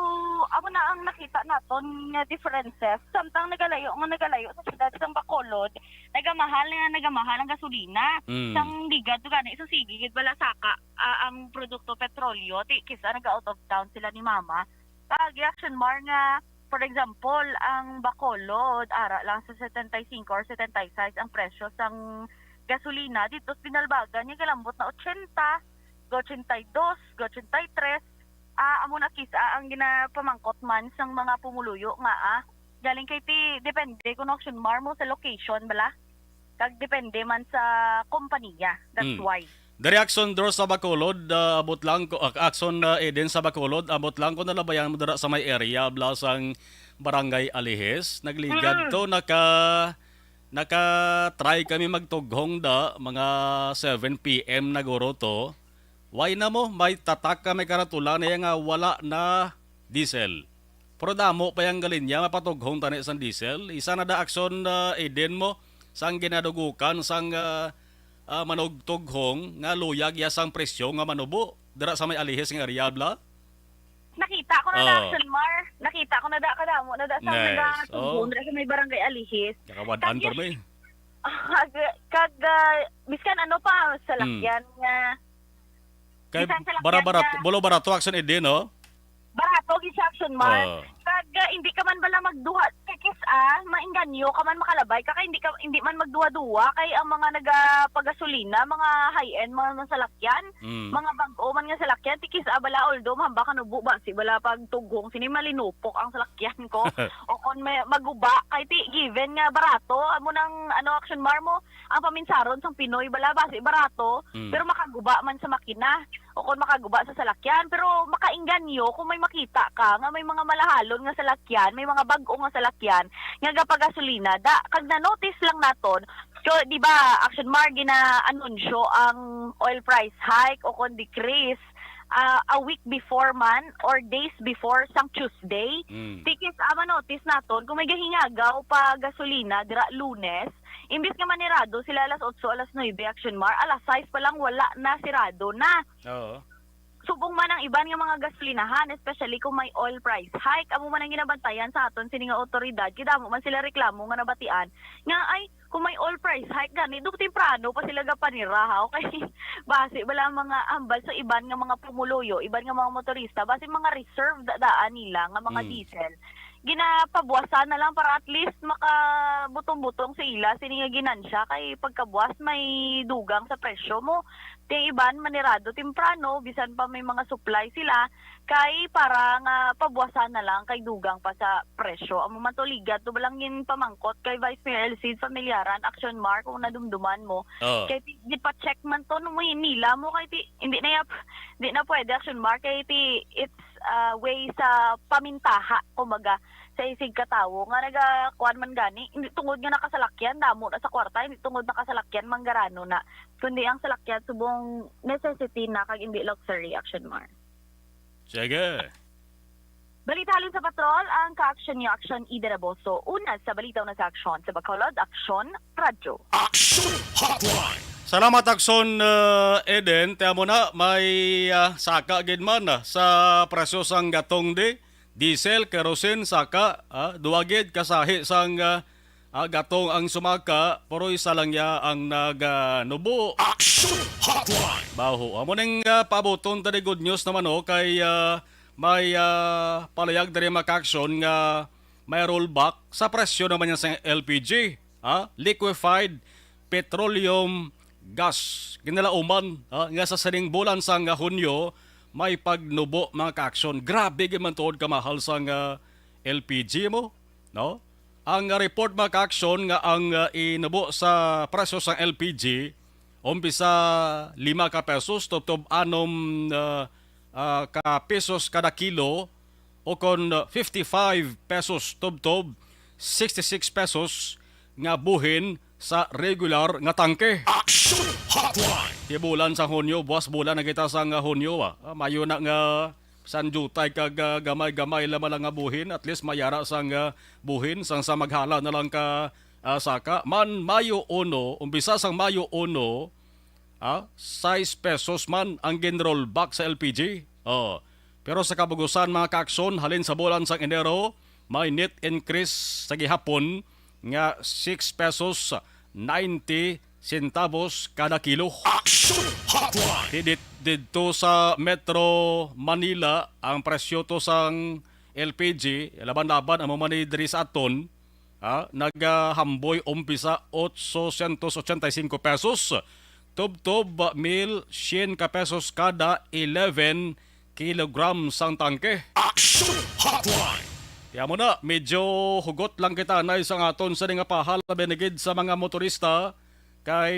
amo na ang nakita naton nga differences. Samtang nagalayo, nga nagalayo sa siyudad sang Bacolod, nagamahal nga nagamahal ang gasolina. Mm. Sang ligad to gani, sa sige gid bala saka, ah, ang produkto petrolyo, ti, kisa nag-out of town sila ni mama. Kag Action Mar nga, for example, ang Bacolod, ara lang sa setenta y cinco or setenta y seis ang presyo sang gasolina, dito sa Binalbagan, nga galambot na ochenta, ochenta y dos, ochenta y tres, ah, amo na kisa ang ginapamangkot man sang mga pumuluyo nga, ah, galing kay ti, depende kung Action Mar mo sa location bala. Kag depende man sa kompanya. That's Mm. why. Diri Action Door sa Bacolod, ah, abot lang ko, ah, Action, ah, Eden sa Bacolod, abot lang ko nalabayan mo dira sa may area, bala sang Barangay Alihis. Nagligad Mm. to, naka, naka-try kami magtughong da, mga seven P M na guro to. Why na mo? May tatak ka, may karatula na yan nga wala na diesel. Pero damo pa yang galinya, mapatughong tani sang diesel. Isa na da Action, ah, Eden mo, sang ginadugukan, sang, ah, ah, manugtughong, nga luyag ya sang presyo nga manubo. Dira sa may Alihis nga area, bla? Nakita ko na da Oh. Action Mar. Nakita ko na da kadamo na da sa Nice. Nagatughong Oh. dira sa may Barangay Alihis. Nakawad-an Kag pa yes, may. Kag, kag, ah, biskan ano pa, salakyan Mm. nga Kay bisan salakyan bara-barato, nga bolo barato Action Eden, no? Barato gid siya, Action Mar. Oh. Kag, ah, hindi ka man bala magduha, kay Kis-a, maengganyo ka man, makalabay ka, kay hindi ka, hindi man magduwa-duwa, kay ang mga nagapagasolina, mga high-end, mga, mga salakyan, Mm. mga bag-o man nga salakyan, ti kis-a bala, although mahamba ka nubo, basi bala pag tughong sini malinupok ang salakyan ko. O kon may maguba, kay ti given nga barato, amo nang, ano, Action Mar mo, ang paminsaron sang Pinoy bala, basi barato, Mm. pero makaguba man sa makina. O kon makaguba sa salakyan, pero makaengganyo kung may makita ka nga may mga malahalon nga salakyan, may mga bag-o nga salakyan nga gapagasolina da. Kag na-notice lang naton, ko, di ba, Action Mar, gina-anunsyo ang oil price hike o kon decrease, ah, a week before man or days before sang Tuesday. Mm. Ti kis-a ma-notice naton kung may gahingagaw pa gasolina dira Lunes, imbis nga manirado sila alas otso, alas nuebe, Action Mar, alas sais pa lang wala na, sirado na. Oo. Subong man ang iban nga mga gasolinahan, especially kung may oil price hike, amo man ang ginabantayan sa aton sini nga awtoridad. Kay damo man sila reklamo nga nabatian nga, ay, kung may oil price hike gani, daw temprano pa sila gapanira, ha? Okay, basi bala ang mga hambal sa iban nga mga pumuluyo, iban nga mga motorista, basi mga reserve da-, daan nila nga mga Mm. diesel, ginapabuwasan na lang para at least makabutong-butong sa ila sini nga ginansya, kay pagkabuwas may dugang sa presyo mo. Ti iban manirado temprano, bisan pa may mga supply sila, kay para nga pabuwasan na lang kay dugang pa sa presyo. Amo man to, ligat to ba lang ginpamangkot kay Vice Mayor Elcid Familiaran, Action Mar, kung nadumduman mo. Oh. Kay ti, di pa check man to, no, mo hinila mo, kay ti, hindi na yap, di na pwede, Action Mar, kay ti, it's a way sa pamintaha, kumbaga, sa isig ka tawo nga nagakuan man gani, hindi tungod nga nakasalakyan, damo na sa kwarta, hindi tungod nakasalakyan, manggarano na, kundi ang salakyan subong necessity na kag hindi luxury, Action Mar. Sige. Balita halin sa patrol, ang ka-action niyo, Action Ida Raboso. Una sa balita, una sa aksyon. Sa Bacolod, Aksyon Radyo. Action Hotline. Salamat, Aksyon, uh, Eden. Ti amo na, may, uh, saka gid man, uh, sa presyo sang gatong di, diesel, kerosene, saka, uh, duwa gid kasahi sang, uh, ah, gatong ang sumaka, pero isa lang ya ang naganubo. Action Hotline. Baho. Amo ning, ah, paabuton ta ni good news naman, oh, kay, ah, may, ah, palayag diri, mga ka-aksyon, nga may rollback sa presyo naman niya sa L P G, ha? Liquefied petroleum gas. Ginalauman, ha, nga sa sining bulan sang Hunyo may pagnubo, mga ka-aksyon. Grabe gid man tuod kamahal sang, ah, L P G mo, no? Ang, ah, report, mga ka-aksyon, nga ang, ah, inubo sa presyo sang L P G, umpisa lima ka pesos tubtob anom, ah, ah, ka pesos kada kilo, o kon, ah, fifty-five pesos tubtob sixty-six pesos nga buhin sa regular nga tangke. Action Hotline. Ti bulan sa Hunyo, buwas bulan na kita sa nga Hunyo, ah. Ah, mayo na nga san jutay kag, ah, gamay-gamay lamang lang nga buhin, at least mayara sang, ah, buhin sang sa maghala na lang ka, ah, saka. Man, Mayo uno, umpisa sang Mayo uno, ah, sais pesos man ang gin-rollback sa L P G. Oh. Pero sa kabugusan, mga ka-aksyon, halin sa bulan sang Enero, may net increase sa gihapon nga six pesos ninety centavos kada kilo. Action Hotline. Di-, di-, didto sa Metro Manila, ang presyo to sang L P G, laban-laban, amo man ni diri sa aton, ha, nagahamboy umpisa otsocientos ochenta y cinco pesos, tubtob mil cien ka pesos kada eleven kilogram sang tangke. Action Hotline. Kaya mo na, medyo hugot lang kita, nay, sa aton sa nga pahal, binigid sa mga motorista, kay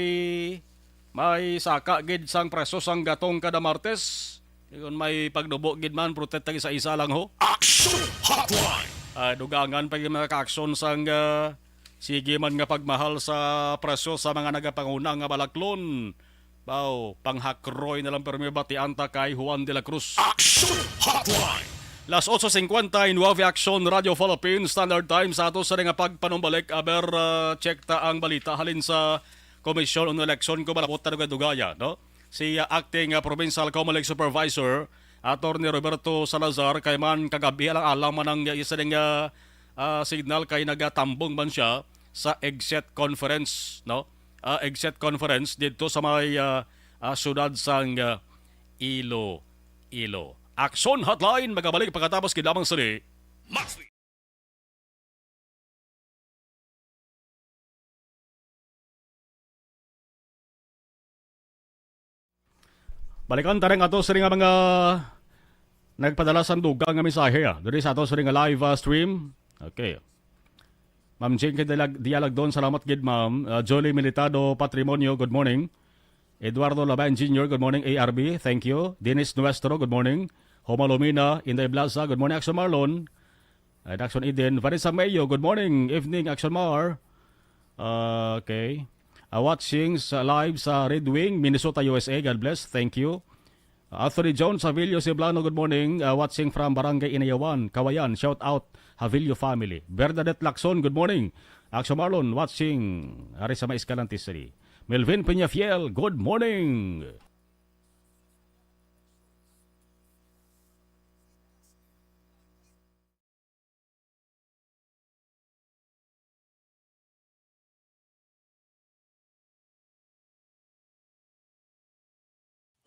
may saka gid sang preso sang gatong kada Martes. Kay kung may pagnubo gid man, protect tag isa-isa lang, ho. Action Hotline. Ah, dugangan pa yung mga ka-aksyon sang, ah, sige man nga pagmahal sa presyo sa mga nagapanguna nga balaklon. Baw, panghakroy na lang, pero may batian ta kay Juan de la Cruz. Action Hotline. Las otso cincuenta y nueve, Action Radio Philippines Standard Time sa ato sa nga pagpanumbalik. Aber, ah, check ta ang balita halin sa Komisyon on Eleksyon, kung malabot na dugay-dugaya, no? Si, ah, Acting, ah, Provincial Comelec Supervisor, Attorney Roberto Salazar, kay man kagabi alang-alang man ang, ah, isa ding, ah, ah, signal kay nagatambong man siya sa exit conference, no? Ah, exit conference dito sa may, ah, ah, siyudad sang, ah, Iloilo. Action Hotline, magabalik pagkatapos gid lamang sini. Maxi. Balikan ta rin ato sa nga mga nagpadala sang dugang nga mensahe, ah, diri sa ato sa nga live, ah, stream. Okay. Ma'am Jing kay Dialag-, Dialagdon, salamat gid, ma'am. Ah, Jolie Militado Patrimonio, good morning. Eduardo Laban Junior, good morning. A R B, thank you. Dennis Nuestro, good morning. Homa Lumina, Inday Blaza, good morning. Action Marlon, and Action Eden. Vanessa Mayo, good morning. Evening, Action Mar. Ah, okay. Ah, watching sa live sa Red Wing, Minnesota, U S A. God bless. Thank you. Anthony Jones Avilio Ceblano, good morning. Uh, watching from Barangay Inayawan, Kawayan. Shout out, Avilio family. Bernadette Lacson, good morning. Action Marlon, watching ari sa may Escalante City. Melvin Peñafiel, good morning.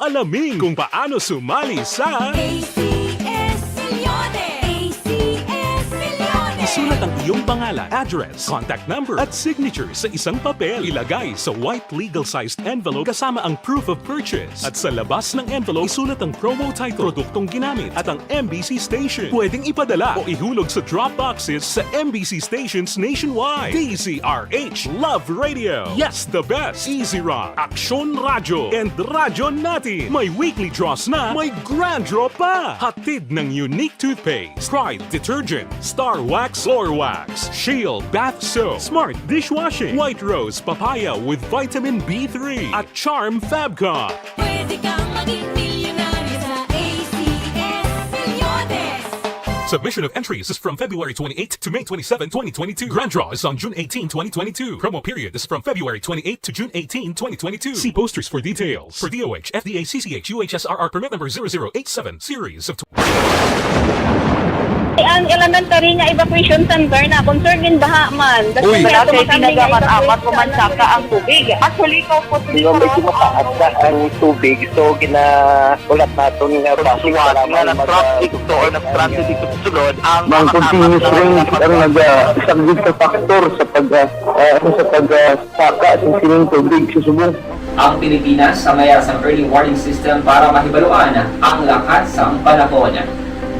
Alamin kung paano sumali sa A C S Milyones! A C S Milyones! Isulat ang iyong pangalan, address, contact number, at signature sa isang papel. Ilagay sa white legal-sized envelope kasama ang proof of purchase. At sa labas ng envelope, isulat ang promo title, produktong ginamit, at ang M B C station. Pwedeng ipadala o ihulog sa drop boxes sa M B C stations nationwide. D Z R H Love Radio. Yes, the best. Easy Rock, Aksyon Radyo, and Radyo Natin. May weekly draws na, may grand draw pa. Hatid ng Unique Toothpaste, Pride Detergent, Star Wax Floor Wax, Shield Bath Soap, Smart Dishwashing, White Rose Papaya with Vitamin B three, at Charm Fabcon. Pwede kang maging milyonaryo sa A C S Milyones. Submission of entries is from February twenty-eighth to May twenty-seven, twenty twenty-two. Grand draw is on June eighteen, twenty twenty-two. Promo period is from February twenty-eighth to June eighteen, twenty twenty-two. See posters for details. For D O H, F D A, C C H, U H S R R permit number zero zero eight seven, series of Ang elementary nga evacuation center na concern in baha man. Uy. Wala kay tinaga man amat ko man saka ang tubig. Actually, ko po. Di ba, medyo mataas na ang tubig, so ginaulat naton nga basi nga nag-traffic to or nag-transit dito sa sulod ang continuous rain ang nag-, ah, isa gid sa factor sa pag, ah, ah, sa pag, ah, saka sa sining tubig sa subong. Ang Pilipinas sa mayar sang early warning system para mahibaluan ang lakat sang panahon.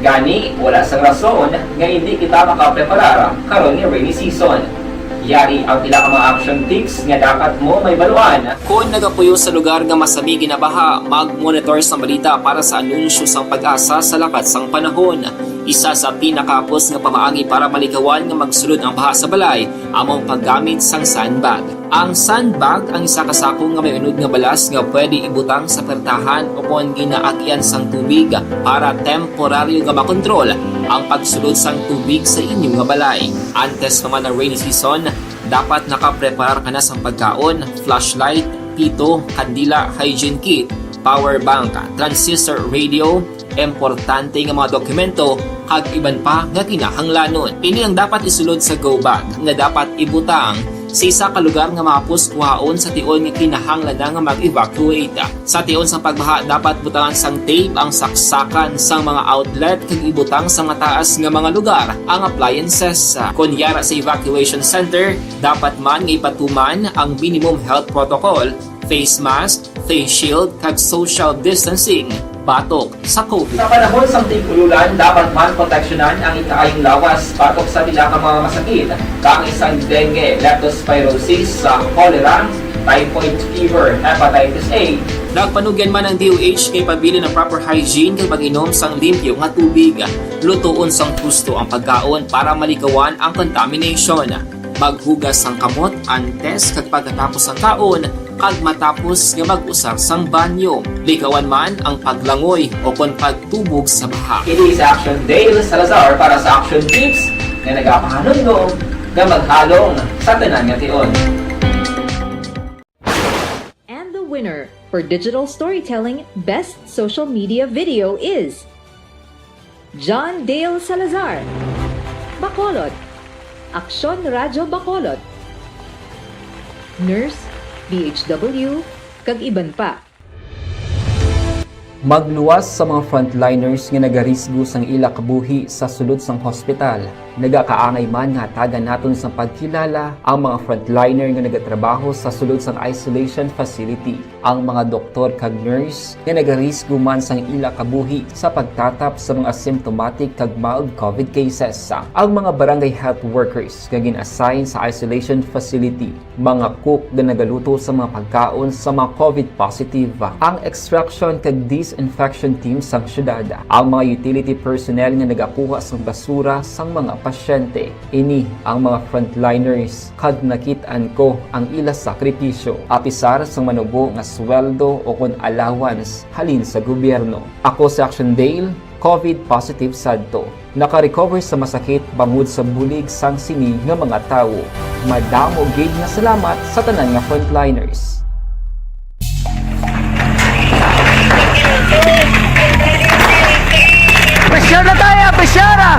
Gani, wala sang rason nga indi kita makapreparar karon nga rainy season. Yari ang pila ka mga action tips nga dapat mo mahibaluan. Kon nagapuyo sa lugar nga masami ginabaha, mag-monitor sang balita para sa anunsyo sang PAGASA sa lakat sang panahon. Isa sa pinakahapos nga pamaagi para malikawan nga magsulod ang baha sa balay amo ang paggamit sang sandbag. Ang sandbag ang isa ka sako nga may unod nga balas nga pwede ibutang sa pertahan ukon ginaagian sang tubig para temporaryo nga makontrol ang pagsulod sang tubig sa inyo nga balay. Antes pa man ang rainy season, dapat nakapreparar ka na sang pagkaon, flashlight, pito, kandila, hygiene kit, power bank, transistor radio, importante nga mga dokumento, kag iban pa nga kinahanglanon. Ini ang dapat isulod sa go bag nga dapat ibutang sa isa ka lugar nga mahapos kuhaon sa tion nga kinahanglan na nga mag-evacuate. Sa tion sang pagbaha, dapat butangan sang tape ang saksakan sang mga outlet kag ibutang sa mataas nga mga lugar ang appliances. Kon yara sa evacuation center, dapat man nga ipatuman ang minimum health protocol, face mask, face shield, kag social distancing batok sa COVID. Sa panahon sang tig-ululan, dapat man proteksyonan ang ikaayong lawas batok sa pila ka mga masakit, kaangay sang dengue, leptospirosis, sa cholera, typhoid fever, hepatitis A. Nagpanugyan man ang D O H nga ipabilin ang proper hygiene kag pag-inom sang limpyo nga tubig. Lutoon sang husto ang pagkaon para malikawan ang contamination. Maghugas sang kamot antes kag pagkatapos sang kaon, kag matapos nga mag-usar sang banyo. Likawan man ang paglangoy o kon pagtubog sa baha. Ini si Action Dale Salazar para sa Action Tips nga nagapahanumdom nga maghalong sa tanan nga tion. And the winner for Digital Storytelling Best Social Media Video is John Dale Salazar, Bacolod, Aksyon Radyo Bacolod, Nurse, D H W, kag iban pa. Magluwas sa mga frontliners nga nagarisgo sang ila kabuhi sa sulod sang hospital. Nagakaangay man nga hatagan naton sang pagkilala ang mga frontliner nga nagatrabaho sa sulod sang isolation facility, ang mga doktor kag nurse nga nagarisgo man sang ila kabuhi sa pagtatap sa mga symptomatic kag mild covid cases, ang mga barangay health workers nga gin-assign sa isolation facility, mga cook nga nagaluto sa mga pagkaon sa mga covid positive, ang extraction kag disinfection team sang syudad, ang mga utility personnel nga nagakuha sang basura sang mga pasyente. Ini ang mga frontliners, kag nakit-an ko ang ila sakripisyo, apisar sang manubo nga sweldo o kon allowance halin sa gobyerno. Ako si Action Dale, covid positive sadto. Naka-recover sa masakit bangod sa bulig sang sini nga mga tawo. Madamo gid nga salamat sa tanan nga frontliners. Pressure na tayo! Pressure na!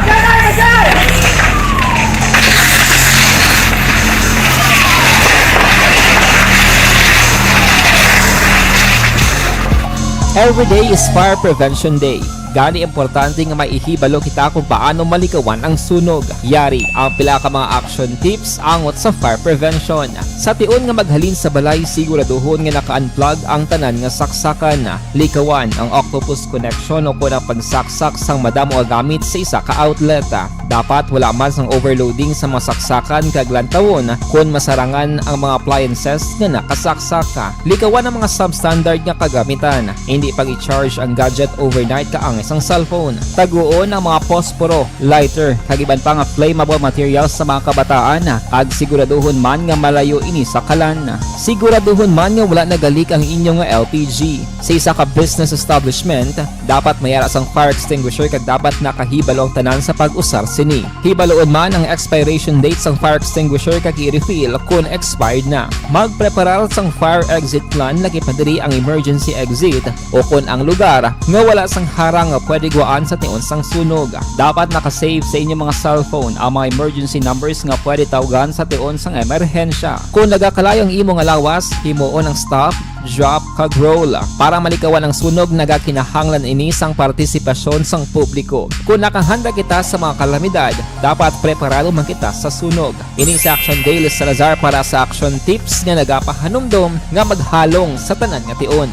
Every day is Fire Prevention Day. Gani, importante nga may ihibalo kita kung paano malikawan ang sunog. Yari ang pila ka mga action tips angot sa fire prevention. Sa tion nga maghalin sa balay, siguraduhon nga naka-unplug ang tanan nga saksakan. Likawan ang octopus connection o kon ang pagsaksak sang madamo nga gamit sa isa ka outlet. Dapat wala man sang overloading sa mga saksakan kag lantawon kon masarangan ang mga appliances nga nakasaksak. Likawan ang mga substandard nga kagamitan. Indi pag-i-charge ang gadget overnight kaangay sang cellphone. Taguon ang mga posporo, lighter, kag iban pa nga flammable materials sa mga kabataan, kag siguraduhon man nga malayo ini sa kalan. Siguraduhon man nga wala nagalik ang inyo nga L P G. Sa isa ka business establishment, dapat may ara sang fire extinguisher kag dapat nakahibalo ang tanan sa pag-usar sini. Hibaloon man ang expiration date sang fire extinguisher kag i-refill kon expired na. Magpreparar sang fire exit plan, lakip na diri ang emergency exit o kon ang lugar nga wala sang harang nga pwede gwaan sa tion sang sunog. Dapat naka-save sa inyo mga cellphone ang mga emergency numbers nga pwede tawgan sa tion sang emerhensya. Kon nagakalayo ang imo nga lawas, himuon ang stop, drop, kag roll. Para malikawan ang sunog, nagakinahanglan ini sang partisipasyon sang publiko. Kon nakahanda kita sa mga kalamidad, dapat preparado man kita sa sunog. Ini si Action Dale Salazar para sa Action Tips nga nagapahanumdom nga maghalong sa tanan nga tion.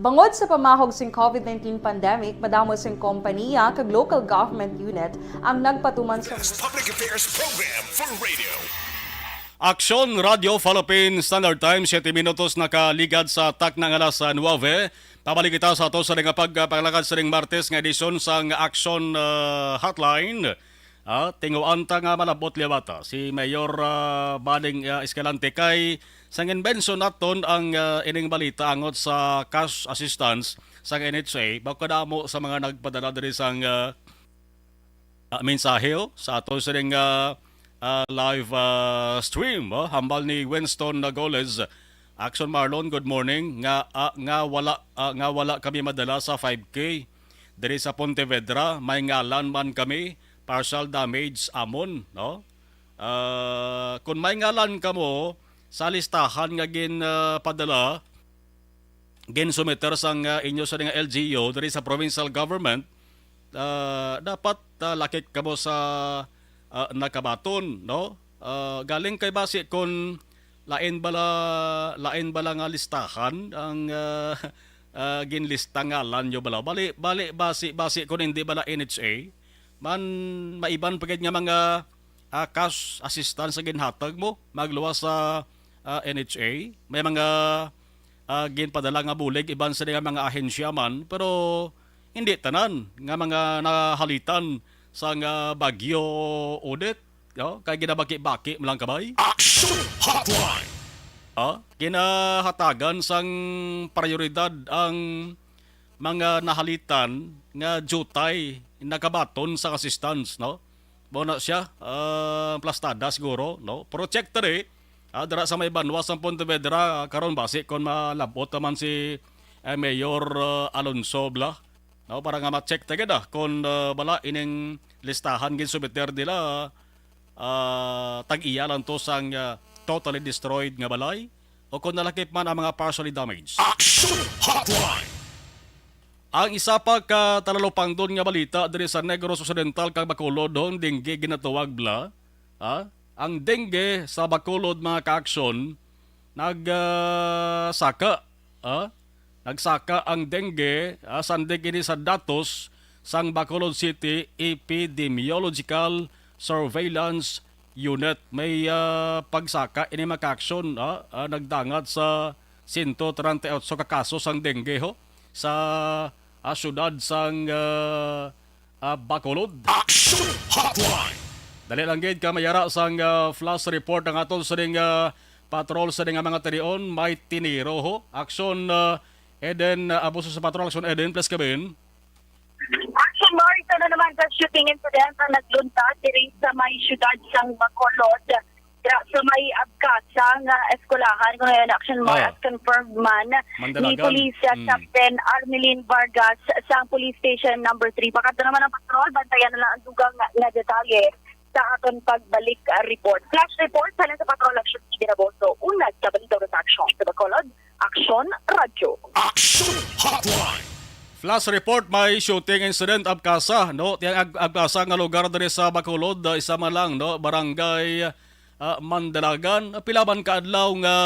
Bangod sa pamahog sing covid nineteen pandemic, madamo sing kompaniya kag local government unit ang nagpatuman sa Best Public Affairs Program for Radio. Aksyon, Radyo Philippine Standard Time, siyete minutos nakaligad sa takna nga alas nuwebe. Pabalik kita sa ato sa nga pagpangalagad sa ning Martes nga edisyon sang Aksyon, ah, Hotline. Ah, tinguan ta nga malabot liwat, ah, si Mayor, ah, Baling, ah, Escalante kay sang inbensyon naton ang, ah, ining balita angot sa cash assistance sang N H A, bako kadamo sa mga nagpadala diri sang, ah, ah, mensahe, oh, sa ato sining, ah, ah, live, ah, stream, oh, hambal ni Winston Nagoles. Action Marlon, good morning. Nga, ah, nga wala, ah, nga wala kami madala sa five K. Diri sa Pontevedra, may ngalan man kami, partial damage amon, no? Ah, kung may ngalan kamo sa listahan nga gin, ah, padala, ginsumiter sang, ah, inyo sa nga L G U diri sa provincial government, ah, dapat, ah, lakip kamo sa, ah, nakabaton, no? Ah, galing kay basi kon lain bala, lain bala nga listahan ang, ah, ah, ginlista ngalan nyo bala. Bali, bali basi, basi kon hindi bala N H A, man maiban pa gid nga mga, ah, cash assistance sa ginhatag mo magluwas sa, ah, N H A. May mga, ah, ginpadala nga bulig iban sa nga mga ahensya man, pero hindi tanan nga mga nahalitan sa nga bagyo Odette, no? Kay ginabaki-baki mo lang kabay. Action Hotline. Ah, ginahatagan sang prioridad ang mga nahalitan nga diutay nakabaton sa assistance, no? Mao na siya, ah, plastada siguro, no? Pero check ta rin, ah, dira sa may banwa sa Pontevedra, ah, karon basi kon malabot naman si, eh, Mayor, ah, Alonso bala, no? Para nga ma-check ta gid, ah, kon, ah, bala ining listahan ginsumiter nila, ah, tag-iya lang to sang, ah, totally destroyed nga balay o kon nalakip man ang mga partially damaged. Action Hotline. Ang isa pa ka talalupangdon nga balita diri sa Negros Occidental kag Bacolod, ho, ang dengue ginatawag bala. Ha? Ang dengue sa Bacolod, mga kaaksyon, nag, ah, saka. Ha? Nagsaka ang dengue, ah, sandig ini sa datos sang Bacolod City Epidemiological Surveillance Unit. May, ah, pagsaka ini, mga kaaksyon, ah, ah, nagdangat sa sento treinta y ocho ka kaso sang dengue, ho, sa, ah, syudad sang, ah, ah, Bacolod. Action Hotline! Dali lang gid ka mayara sang, ah, flash report ang aton sining, ah, patrol sining, ah, mga tinion. May tiniro, ho. Action, ah, Eden, ah, Abuso sa patrol. Action Eden, please come in. Action Mark, ano naman sa shooting incident ang nagluntad diri sa may syudad sang Bacolod, dira sa may Abkasa nga eskwelahan, kuno yan, Action Mark, Ah. as confirmed man ni Mandalagan. Police, uh, Mm. Captain Armelin Vargas sang Police Station Number Three. Pakadto naman ang patrol, bantayan na lang ang dugang nga, nga detalye sa aton pagbalik, uh, report. Flash report sa sa Patrol Action T V Raboso. Unat sa balita sa aksyon sa Bacolod, Aksyon Radyo. Action Hotline. Flash report, may shooting incident Abkasa, no? Tiyang Ab-, Abkasa nga lugar diri sa Bacolod, uh, isa man lang, no? Barangay, ah, Mandalagan. Pila man ka adlaw nga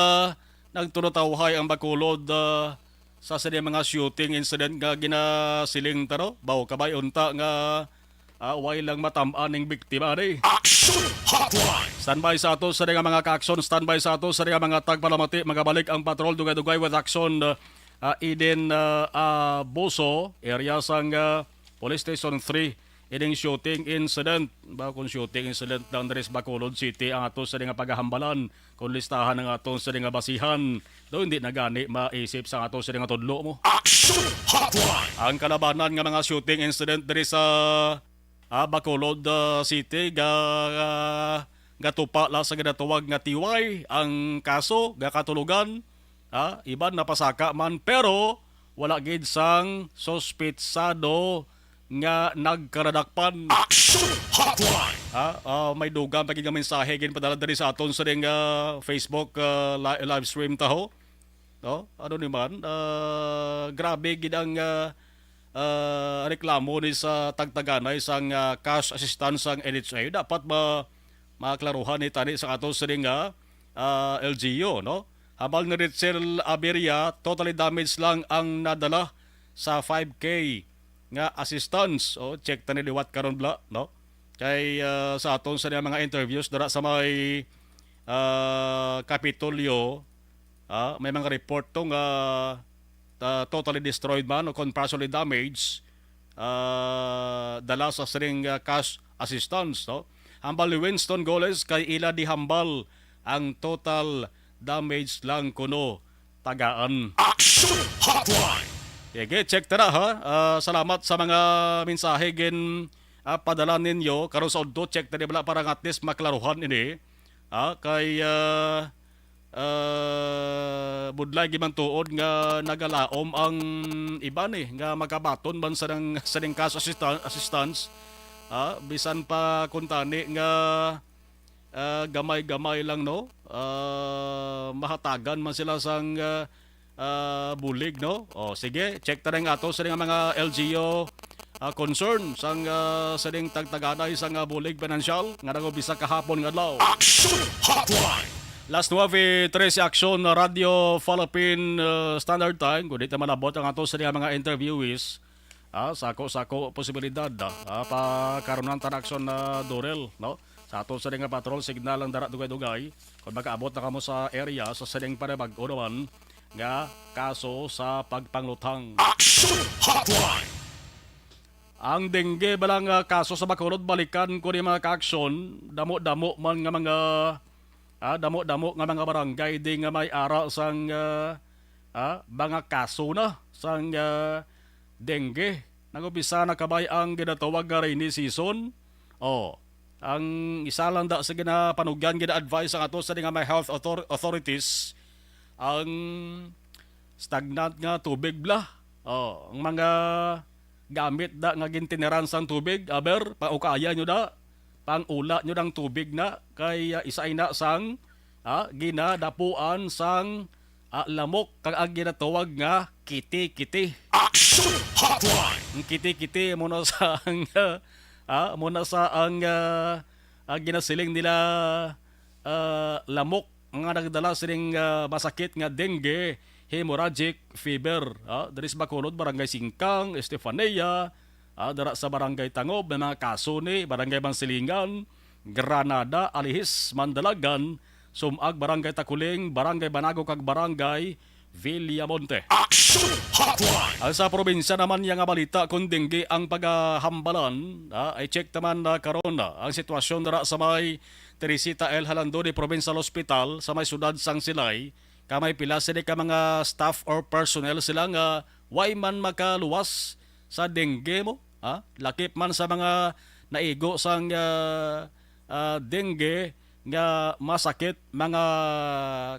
nagtunotawhay ang Bacolod, ah, sa sini mga shooting incident nga ginasiling ta, no? Baw, kabay unta nga, ah, way lang matam-an ning biktima, di? Action Hotline! Standby sa ato sa nga mga ka-action, standby sa ato sa nga mga tagpalamati. Magabalik ang patrol, dugay-dugay with action, ah, Eden, ah, ah, Boso, area sang, ah, Police Station three. Ining shooting incident, ba, kung shooting incident lang diri sa Bacolod City ang ato sa nga pagahambalan, kung listahan ang ato sa nga basihan, do hindi na gani maisip sa ato sa nga tudlo mo. Action Hotline! Ang kalabanan nga mga shooting incident diri sa, ah, Bacolod, ah, City, ga, ga, gatupa la sa ginatawag nga tiway ang kaso, gakatulogan, ha? Iban napasaka man, pero wala gid sang suspitsado nga nagkaradakpan. Action Hotline! Ha? Ah, may dugang pa gid nga mensahe ginpadala diri sa aton sa ding, ah, Facebook, ah, li-, live stream taho. No? Ano ni man, ah, grabe gid ang, ah, ah, reklamo ni sa tagtaganay sang, ah, cash assistance sang N H A. Dapat ma-, maklaruhan ni tani sa aton sa ding, ah, ah, L G U, no? Hambal ni Richel Aberia, totally damaged lang ang nadala sa five K nga assistance. O, check ta ni liwat karon bala, no? Kay, ah, sa aton sa mga interviews dira sa may, ah, Kapitolyo, ah, may mga report to nga, ah, totally destroyed man o kung partially damaged, ah, dala sa sining, ah, cash assistance, no? Hambal ni Winston Goles kay ila di hambal ang total damage lang kuno tagaan. Action Hotline! Sige, check ta na, ha. Ah, salamat sa mga mensahe gin, ah, padala ninyo. Karon sa udto, check ta ni bala para nga at least maklaruhan ini. Ah, kay, ah, ah, budlay gid man tuod nga nagalaom ang iban, eh, nga makabaton man sa nang, sa ning cash assistan-, assistance. Ah, bisan pa kuntani nga, ah, gamay-gamay lang, no? Ah, mahatagan man sila sang, ah, ah, bulig, no? O, sige, check ta rin ato sa mga L G U, ah, concern sang, ah, sa ding tagtaganay sang, ah, bulig pinansyal nga nag-umpisa kahapon nga adlaw. Action Hotline! Las nuebe trese, Action Radyo Philippine, ah, Standard Time. Kung di ta malabot ang ato sa mga interviewees, ah, sako-sako posibilidad, ah, ah, pa karon ang tan-, Action na Dorel, no? Sa ato sa nga patrol signal ang dara dugay-dugay. Kung makaabot na kamo sa area sa sining panibag-o naman nga kaso sa pagpanglutang. Action Hotline! Ang dengue bala nga kaso sa Bacolod, balikan ko ni mga ka-action, damo-damo man nga mga, ah, damo-damo nga mga barangay di nga may ara sang, ah, ah, mga kaso na sang, ah, dengue. Nag-umpisa na kabay ang ginatawag nga rainy season. Oh, ang isa lang da sa ginapanugyan, gina-advise ang ato sa nga may health author-, authorities, ang stagnant nga tubig bala. Oh, ang mga gamit da nga gintiniran sang tubig, aber, paukaya nyo da, pang-ula nyo dang tubig na, kay, ah, isa ina sang, ah, ginadapuan sang, ah, lamok kag ang ginatawag nga kiti-kiti. Action Hotline! Ang kiti-kiti mo na sa ang, ah, ah, mo na sa ang, ah, ang ginasiling nila, ah, lamok nga nagdala sining, ah, masakit nga dengue, hemorrhagic fever, ah, diri sa Bacolod, Barangay Singkang, Estefania, ah, dira sa Barangay Tangob, may mga kaso ni Barangay Mansilingan, Granada, Alihis, Mandalagan, Sumag, Barangay Takuling, Barangay Banago, kag Barangay Villamonte. Action Hotline! Ang sa probinsya naman niya nga balita, kung dengue ang pagahambalan, ah, i-check naman na karon, ah, ang sitwasyon dira sa may Teresita L. Halandoni Provincial Hospital sa may siyudad sang Silay, ka may pila sini ka mga staff or personnel sila nga way man makaluwas sa dengue mo, ha? Lakip man sa mga naigo sang, ah, ah, dengue nga masakit mga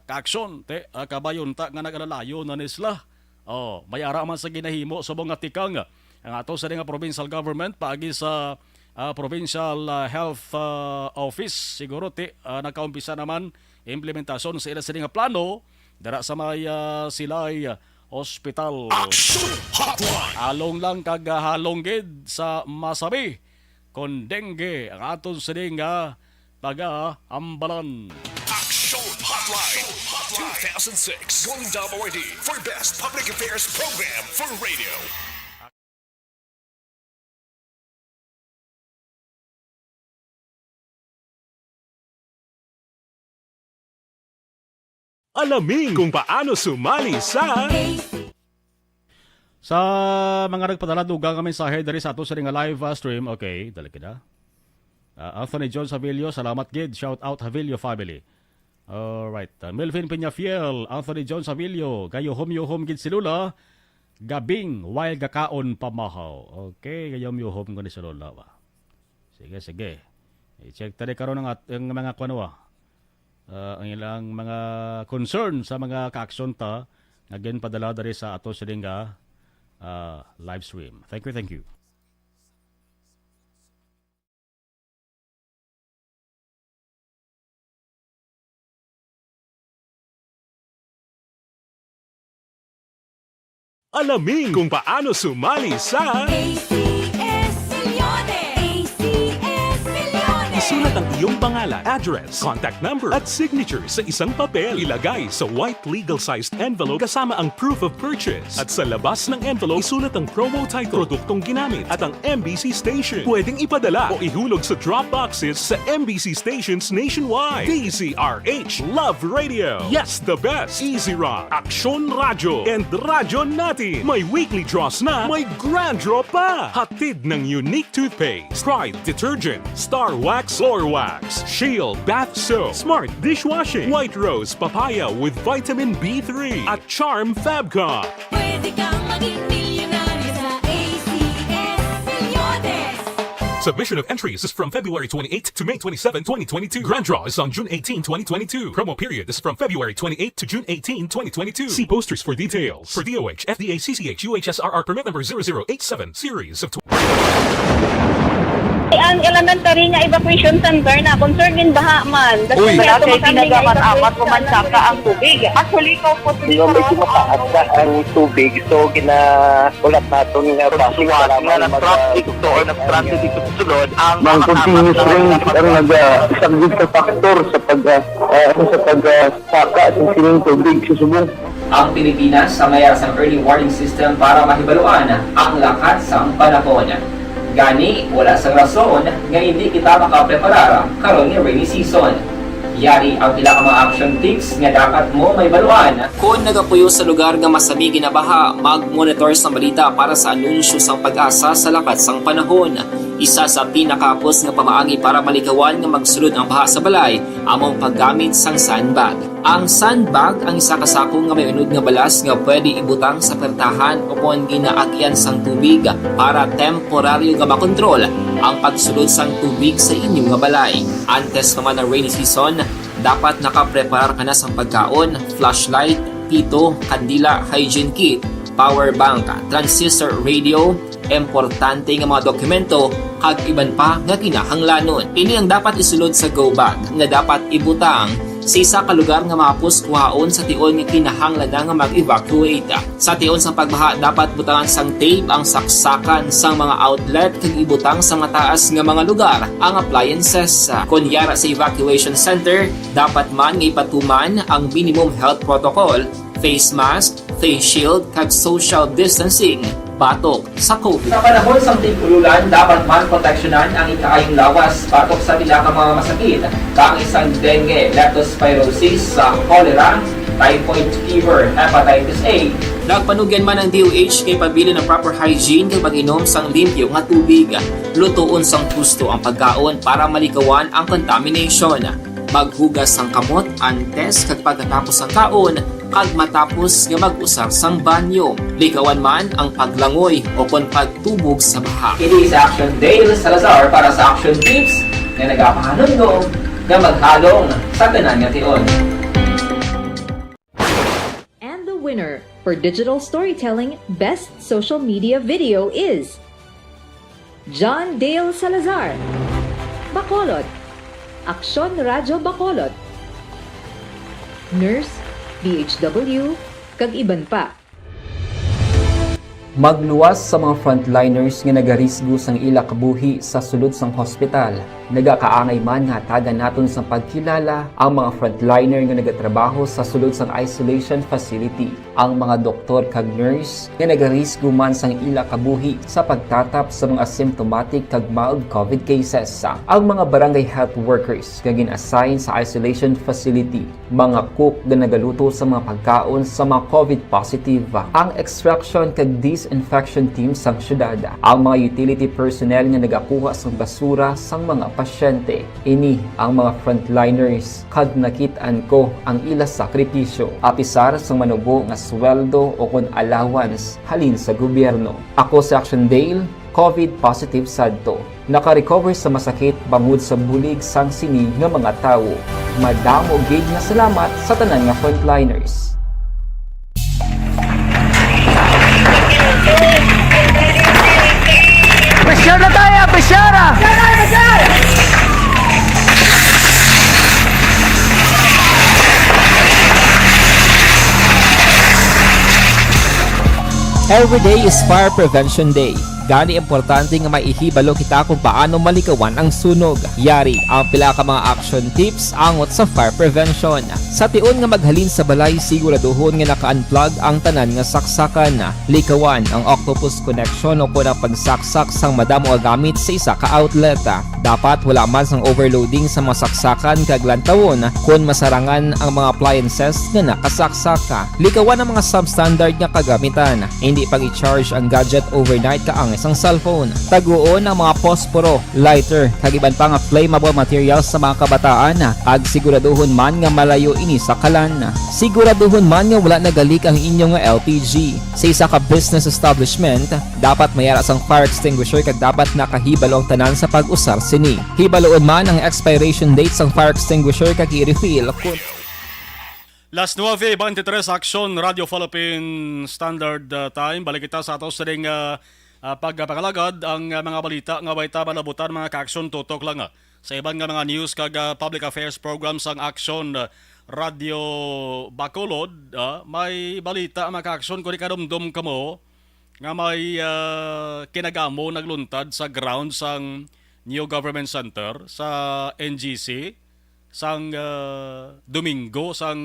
kaaksyon, te, ah, kabayon ta nga nagalalayo na ni sila. Oh, may ara man sa ginahimo subong nga tikang ang ato sa nga provincial government paagi sa, ah, provincial, ah, health, ah, office. Siguro ti, ah, nagkaumpisa naman implementasyon sa ila sini nga plano dira sa may, ah, Silay Hospital. Action Hotline! Along lang kag halong gid sa masabi kon dengue ang aton sini nga pagahambalan. Action Hotline, two thousand six Golden Dome Awardee for Best Public Affairs Program for Radio. Alamin kung paano sumali sa Sa mga nagpadala dugang nga mensahe diri sa ato sa nga live, ah, stream. Okay, dali kita. Ah, Anthony John Savillo, salamat gid. Shout out Havillo family. Alright. Ah, Melvin Peñafiel, Anthony John Savillo, gayuhom-yuhom gid si Lola. Gabing, while gakaon pamahaw. Okay, gayuhom-yuhom ko ni si Lola ba. Sige, sige. I-check tadi karon ang at-, ang mga kuwan, ah, ang ilang mga concern sa mga kaaksyon ta nga ginpadala diri sa ato sining nga, ah, live stream. Thank you, thank you. Alamin kung paano sumali sa A C S Milyones! A C S Milyones! Isulat ang iyong pangalan, address, contact number, at signature sa isang papel. Ilagay sa white legal-sized envelope kasama ang proof of purchase. At sa labas ng envelope, isulat ang promo title, produktong ginamit, at ang M B C station. Pwedeng ipadala o ihulog sa drop boxes sa M B C stations nationwide. D Z R H Love Radio. Yes, the best. Easy Rock, Aksyon Radyo, and Radyo Natin. May weekly draws na, may grand draw pa. Hatid ng Unique Toothpaste, Pride Detergent, Star Wax, Floor Wax, Shield Bath Soap, Smart Dishwashing, White Rose Papaya with Vitamin B three, at Charm Fabcon. Pwede kang maging milyonaryo sa A C S Milyones. Submission of entries is from February twenty-eighth to May twenty-seven, twenty twenty-two. Grand draw is on June eighteen, twenty twenty-two. Promo period is from February twenty-eighth to June eighteen, twenty twenty-two. See posters for details. For D O H, F D A, C C H, U H S R R permit number zero zero eight seven, series of tw- Ang elementary nga evacuation center na concern gin baha man. Uy. Wala kay ginagamit-amat ko man saka ang tubig. Actually, ko po Pero medyo mataas na ang tubig, so ginaulat naton nga basi wala nga na-traffic to or na-stranded dito sa sulod ang mga continuous rain ang nag-, ah, isang big factor sa pag, ah, ah, sa pag, ah, saka sa sining tubig sa subong. Ang Pilipinas ang may ara sang early warning system para mahibaluan ang lakat sang panahon. Gani, wala sang rason nga indi kita makapreparar karon nga rainy season. Yari ang pila ka mga action tips nga dapat mo mahibaluan. Kon nagapuyo sa lugar nga masami ginabaha, mag-monitor sang balita para sa anunsyo sang PAGASA sa lakat sang panahon. Isa sa pinakahapos nga pamaagi para malikawan nga magsulod ang baha sa balay amo ang paggamit sang sandbag. Ang sandbag ang isa ka sako nga may unod nga balas nga pwede ibutang sa pertahan ukon ginaagian sang tubig para temporaryo nga makontrol ang pagsulod sang tubig sa inyo nga balay. Antes pa man ang rainy season, dapat nakapreparar ka na sang pagkaon, flashlight, pito, kandila, hygiene kit, power bank, transistor radio, importante nga mga dokumento, kag iban pa nga kinahanglanon. Ini ang dapat isulod sa go bag nga dapat ibutang Sa isa ka lugar nga mahapos kuhaon sa tion nga kinahanglan na nga mag-evacuate. Sa tion sang pagbaha, dapat butangan sang tape ang saksakan sang mga outlet kag ibutang sa mataas nga mga lugar ang appliances. Kon yara sa evacuation center, dapat man nga ipatuman ang minimum health protocol, face mask, face shield, kag social distancing batok sa COVID. Sa panahon sang tig-ululan, dapat man proteksyonan ang ikaayong lawas batok sa pila ka mga masakit, kaangay sang dengue, leptospirosis, sa cholera, typhoid fever, hepatitis A. Nagpanugyan man ang D O H kay pabilin ang proper hygiene kag pag-inom sang limpyo nga tubig. Lutoon sang husto ang pagkaon para malikawan ang contamination. Maghugas sang kamot antes kag pagkatapos sang kaon, kag matapos nga mag-usar sang banyo. Likawan man ang paglangoy o kon pagtubog sa baha. Ini si Action Dale Salazar para sa Action Tips nga nagapahanumdom nga maghalong sa tanan nga tion. And the winner for digital storytelling best social media video is John Dale Salazar, Bacolod, Aksyon Radyo Bacolod, Nurse, D H W, kag iban pa. Magluwas sa mga frontliners nga nagarisgo sang ila kabuhi sa sulod sang hospital. Nagakaangay man nga hatagan naton sang pagkilala ang mga frontliner nga nagatrabaho sa sulod sang isolation facility, ang mga doktor kag nurse nga nagarisgo man sang ila kabuhi sa pagtatap sa mga symptomatic kag mild COVID cases, ang mga barangay health workers nga gin-assign sa isolation facility, mga cook nga nagaluto sa mga pagkaon sa mga COVID positive, ang extraction kag disinfection team sang syudad, ang mga utility personnel nga nagakuha sang basura sang mga pasyente. Ini ang mga frontliners kag nakit-an ko ang ila sakripisyo, apisar sang manubo nga sweldo o kon allowance halin sa gobyerno. Ako si Action Dale, COVID positive sadto. Naka-recover sa masakit bangod sa bulig sang sini nga mga tawo. Madamo gid nga salamat sa tanan nga frontliners. Pressure na tayo! Pressure! Every day is Fire Prevention Day. Gani importante nga may ihibalo kita kung paano malikawan ang sunog. Yari ang pila ka mga action tips angot sa fire prevention. Sa tion nga maghalin sa balay, siguraduhon nga naka-unplug ang tanan nga saksakan. Likawan ang octopus connection o kon ang pagsaksak sang madamo nga gamit sa isa ka outlet. Dapat wala man sang overloading sa mga saksakan kag lantawon kon masarangan ang mga appliances nga nakasaksak. Likawan ang mga substandard nga kagamitan. Indi pag-i-charge ang gadget overnight kaangay sang cellphone. Taguon ang mga posporo, lighter, kag iban pa nga flammable materials sa mga kabataan, kag siguraduhon man nga malayo ini sa kalan. Siguraduhon man nga wala nagalik ang inyo nga L P G. Sa isa ka business establishment, dapat may ara sang fire extinguisher kag dapat nakahibalo ang tanan sa pag-usar sini. Hibaloon man ang expiration date sang fire extinguisher kag i-refill kon Las nueve veintitrés, Aksyon, Radio Philippine Standard, uh, Time. Balik kita sa ato sining, uh, uh, pagpangalagad ang, uh, mga balita nga way ta malabutan, mga ka-aksyon, tutok lang, uh, sa iban nga mga news kag, uh, public affairs programs sang Aksyon, uh, Radio Bacolod. Uh, may balita, mga ka-aksyon, kung ikadumdom kamo nga may, uh, kinagamo nagluntad sa ground sang New Government Center sa N G C sang, ah, Domingo sang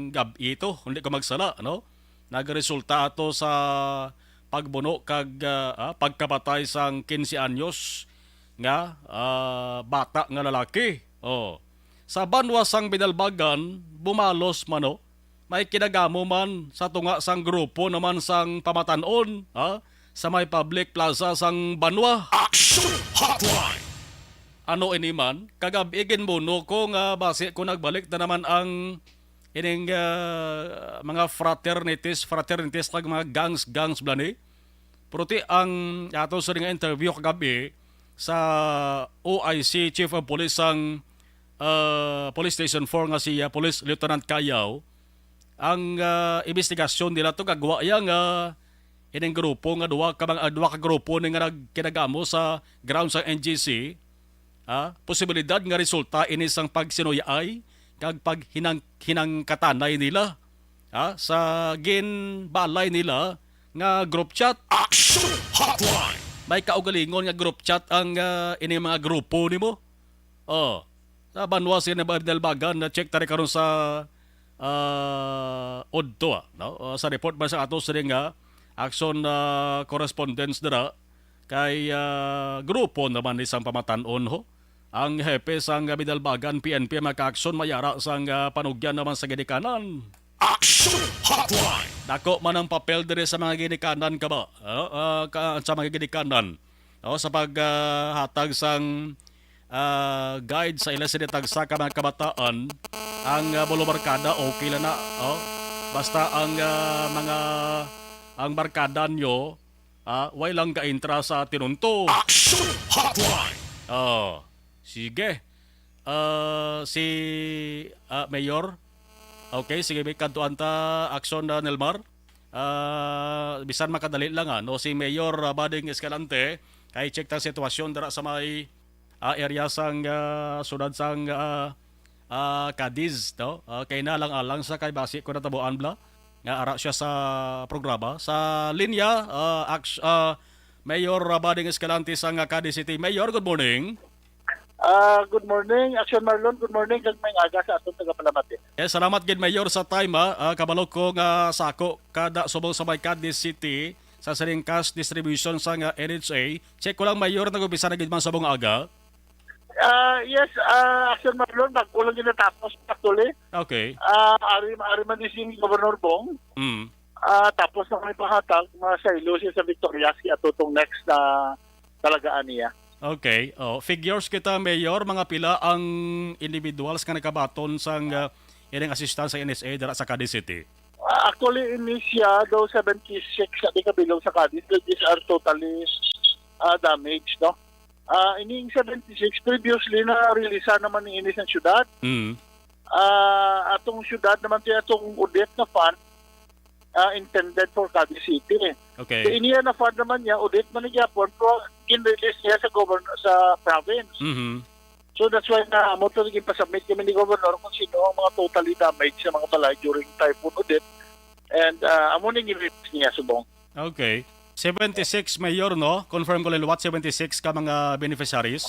gab-i to, kung di ko magsala, no? Nagresulta ato sa pagbuno kag, ah, ah, pagkapatay sang quince anyos nga, ah, bata nga lalaki. Oh. Sa banwa sang Binalbagan, bumalos man, no? May kinagamo man sa tunga sang grupo naman sang pamatan-on, ha? Sa may public plaza sang banwa. Action Hotline! Ano ini man? Kagab-i ginbuno ko nga basi ko nagbalik na naman ang ining, ah, mga fraternities, fraternities kag mga gangs, gangs bala ni. Pero ti ang ato sa nga interview kagab-i sa O I C Chief of Police sang, ah, Police Station four nga si, ah, Police Lieutenant Cayao, ang, ah, imbestigasyon nila to kagwa iya nga ining grupo nga duha ka mga, ah, duha ka grupo ni nga nagkinagamo sa ground sa N G C, ah, posibilidad nga resulta ini sang pagsinuyaay kag paghinang-, hinangkatanay nila, ha, sa ginbalay nila nga group chat. Action Hotline! May kaugalingon nga group chat ang, ah, ini mga grupo nimo. Oh, sa banwa sini Abinalbagan, na-check tani karon sa, ah, udto, ah, no? Ah, sa report ba sa ato sini nga action, ah, correspondence dira kay, ah, grupo naman ni sang pamatan-on ho. Ang hepe sang Abinalbagan P N P maka-action, may ara sang, ah, panugyan naman sa ginikanan. Action Hotline! Dako man ang papel diri sa mga ginikanan ka ba? Ah, ah, ka, sa mga ginikanan. O, sa pag, ah, hatag sang, ah, guide sa ila sini tagsa ka mga kabataan, ang, ah, bolo barkada, okay lang na, o. Basta ang, ah, mga, ang barkada nyo, ah, way lang ka-intra sa tinunto. Action Hotline! Oh, sige. Ah, si, ah, Mayor? Okay, sige, may kadtuan ta, Action, ah, Nelmar. Ah, bisan makadali lang, ah, no? Si Mayor, ah, Bading Escalante, kay check ta sitwasyon dira sa may, ah, area sang, ah, siyudad sang, ah, ah, Cadiz, no? Ah, kay na lang alang sa kay basi ko natabuan bla nga ara siya sa programa. Sa linya, ah, Ax-, ah, Mayor, ah, Bading Escalante sang, ah, Cadiz City. Mayor, good morning. Ah, good morning, Action Marlon. Good morning, kag may aga sa aton tagapalamati. Eh, salamat gid, Mayor, sa time, ha. Ah, kabalo ko nga sa ako, kada subong sa may Cadiz City, sa sining cash distribution sa nga N H A. Check ko lang, Mayor, nag-umpisa na gid man subong aga? Ah, yes, ah, Action Marlon, bag-o lang ginatapos, actually. Okay. Ah, ari, ari man ni si Governor Bong. Mm. Ah, tapos na kami pahatag, mga saylo siya sa Victorias, kaya to tong next na talagaan niya. Okay. Oh, figures kita, Mayor, mga pila ang individuals nga nakabaton sang, ah, ining assistance sa N H A dira sa Cadiz City? Ah, actually, ini siya daw seventy-six sa di kabilog sa Cadiz. So, these are totally, ah, damaged, no? Ah, ining seventy-six, previously na-release naman ni ini sa syudad. Mm. Ah, atong syudad naman siya, atong audit na fund, ah, intended for Cadiz City. Okay. So, iniya na fund naman niya, audit man ni gyapon, pero gin-release niya sa govern-, sa province. Mhm. So, that's why na amo to, naging pasubmit kami ni Governor kung sino ang mga totally damaged sa mga balay during Typhoon Odette. And, ah, amo ning i-release niya subong. Okay. Seventy-six, Mayor, no? Confirm ko lang liwat, seventy-six ka mga beneficiaries?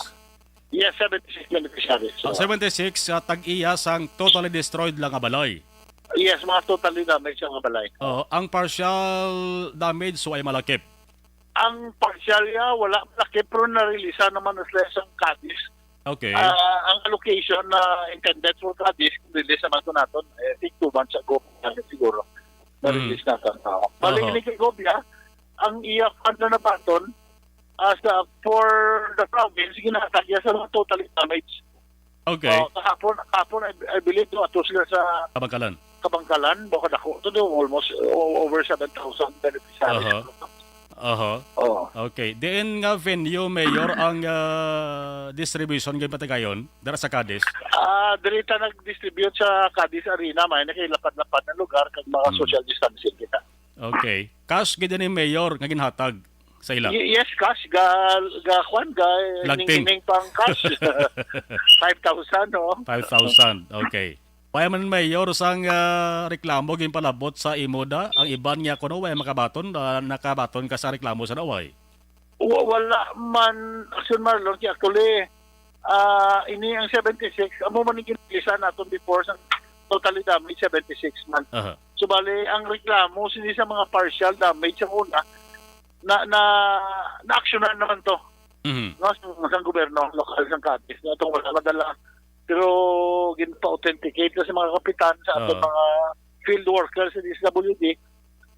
Yes, seventy-six beneficiaries. Ah, so, seventy-six, ah, tag-iya sang totally destroyed lang nga balay. Yes, mga totally damaged ang mga balay. Oo, ang partial damage, so ay malakip? Ang partial, ya, wala malakip, pero na-release naman na sila sa Cadiz. Okay. Ah, ang allocation na intended for Cadiz, release naman to naton, eh, I think two months ago, siguro. Na-release Mm. naton. Oo. Balik Oho. ni kay Gobia, ang iya fund na nabaton, as, ah, for the province, ginatag niya sa mga totally damaged. Okay. Oh, kahapon, kahapon, I, I believe, no, ato sila sa Kabangkalan. Kabangkalan, baka dako to, no, almost, o-, over seven thousand beneficiaries. Aha. Aha. Oo. Okay. Diin nga venue, Mayor, ang, ah, distribution kay patigayon dira sa Cadiz? Ah, diri ta nag-distribute sa Cadiz Arena, may nakailapad-lapad na lugar kag mga Mm. social distancing kita. Okay. Cash gid ni, Mayor, nga ginhatag sa ila? Y-, yes, cash. Ga, ga, kwan, ga, Lagting. ning-ining pang cash. Five thousand, no? Five thousand. Okay. Wala man, Mayor, sang, ah, reklamo ginpalabot sa imo da? Ang iban nga kuno wala makabaton, ah, nakabaton ka sa reklamo sa naway? Wa-, wala man, Action Marlon, kay actually, ah, ini ang seventy-six, amo man ang ginilisan naton before sa totally damaged seventy-six man. Aha. So, bali, ang reklamo sini sa mga partial damage sa una, na, na, na-actionan naman to. Mhm. No, sa, sa gobyerno, lokal, sa Cadiz, na itong wala madala. Pero, ginpa-authenticate na sa mga kapitan, sa aton Ah. mga field workers sa D S W D,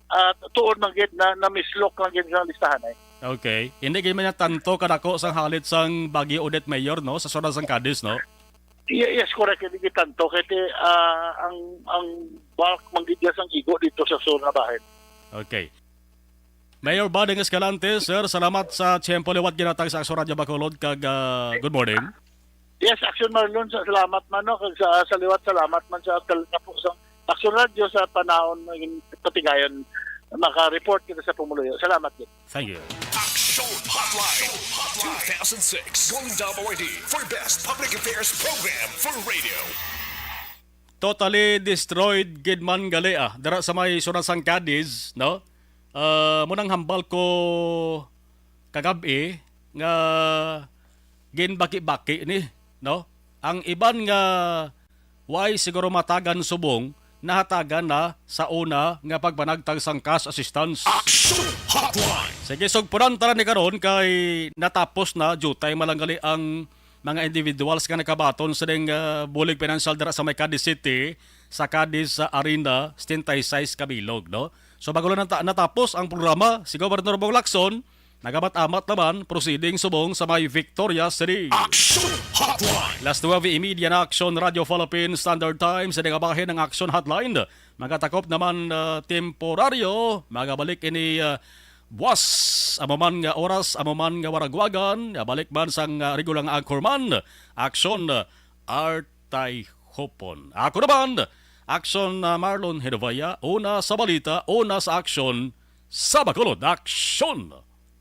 at tuod man gid na, na-mislok lang gid sa listahan, eh. Okay. Hindi gid man niya tanto kadako sang halit sang Bagyo Odette, Mayor, no? Sa siyudad sang Cadiz, no? Ye-, yes, correct. Hindi gid tanto. Kay, ah, ang, ang bulk man gid niya sang igo dito sa sur na bahin. Okay. Mayor Bading Escalante, sir, salamat sa tiyempo liwat ginhatag sa Action Radio Bacolod, kag, ah, good morning. Yes, Action Marlon, sa-, salamat man, no, kag sa, sa liwat, salamat man sa kal-, kapo sa Action Radio sa panahon nga gin-, patigayon maka-report kita sa pumuluyo. Salamat gid. Thank you. Action Hotline two thousand six Golden Dome Awardee for Best Public Affairs Program for Radio. totally destroyed gid man gali, ah, dira sa may sura sang Cadiz, no? Ah, mo nang hambal ko kagab-i nga ginbaki-baki ni, no? Ang iban nga way siguro matagan subong, nahatagan na sa una nga pagpanagtag sang cash assistance. Action Hotline! Sige, sugpuran ta ni karon kay natapos na, jutay malang gali ang mga individuals nga nakabaton sining, ah, bulig financial dira sa may Cadiz City, sa Cadiz, sa Arena, setenta y seis ka bilog, no? So, bago lang nata-, natapos ang programa, si Governor Bong Lacson, nagamat-amat naman, proceeding subong sa may Victoria City. Action Hotline! Las nuebe y media na Action Radio Philippines Standard Time sa nga bahin ng Action Hotline. Magatakop naman, ah, temporaryo, magabalik ini, ah, buwas, amo man nga oras, amo man nga waragwagan, balik man sang, ah, regular nga anchorman, Action, ah, Artay Hopon. Ako naman, Action, ah, Marlon Hedovaya, una sa balita, una sa aksyon, sa Bacolod, Action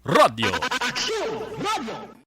Radio. Action Radio!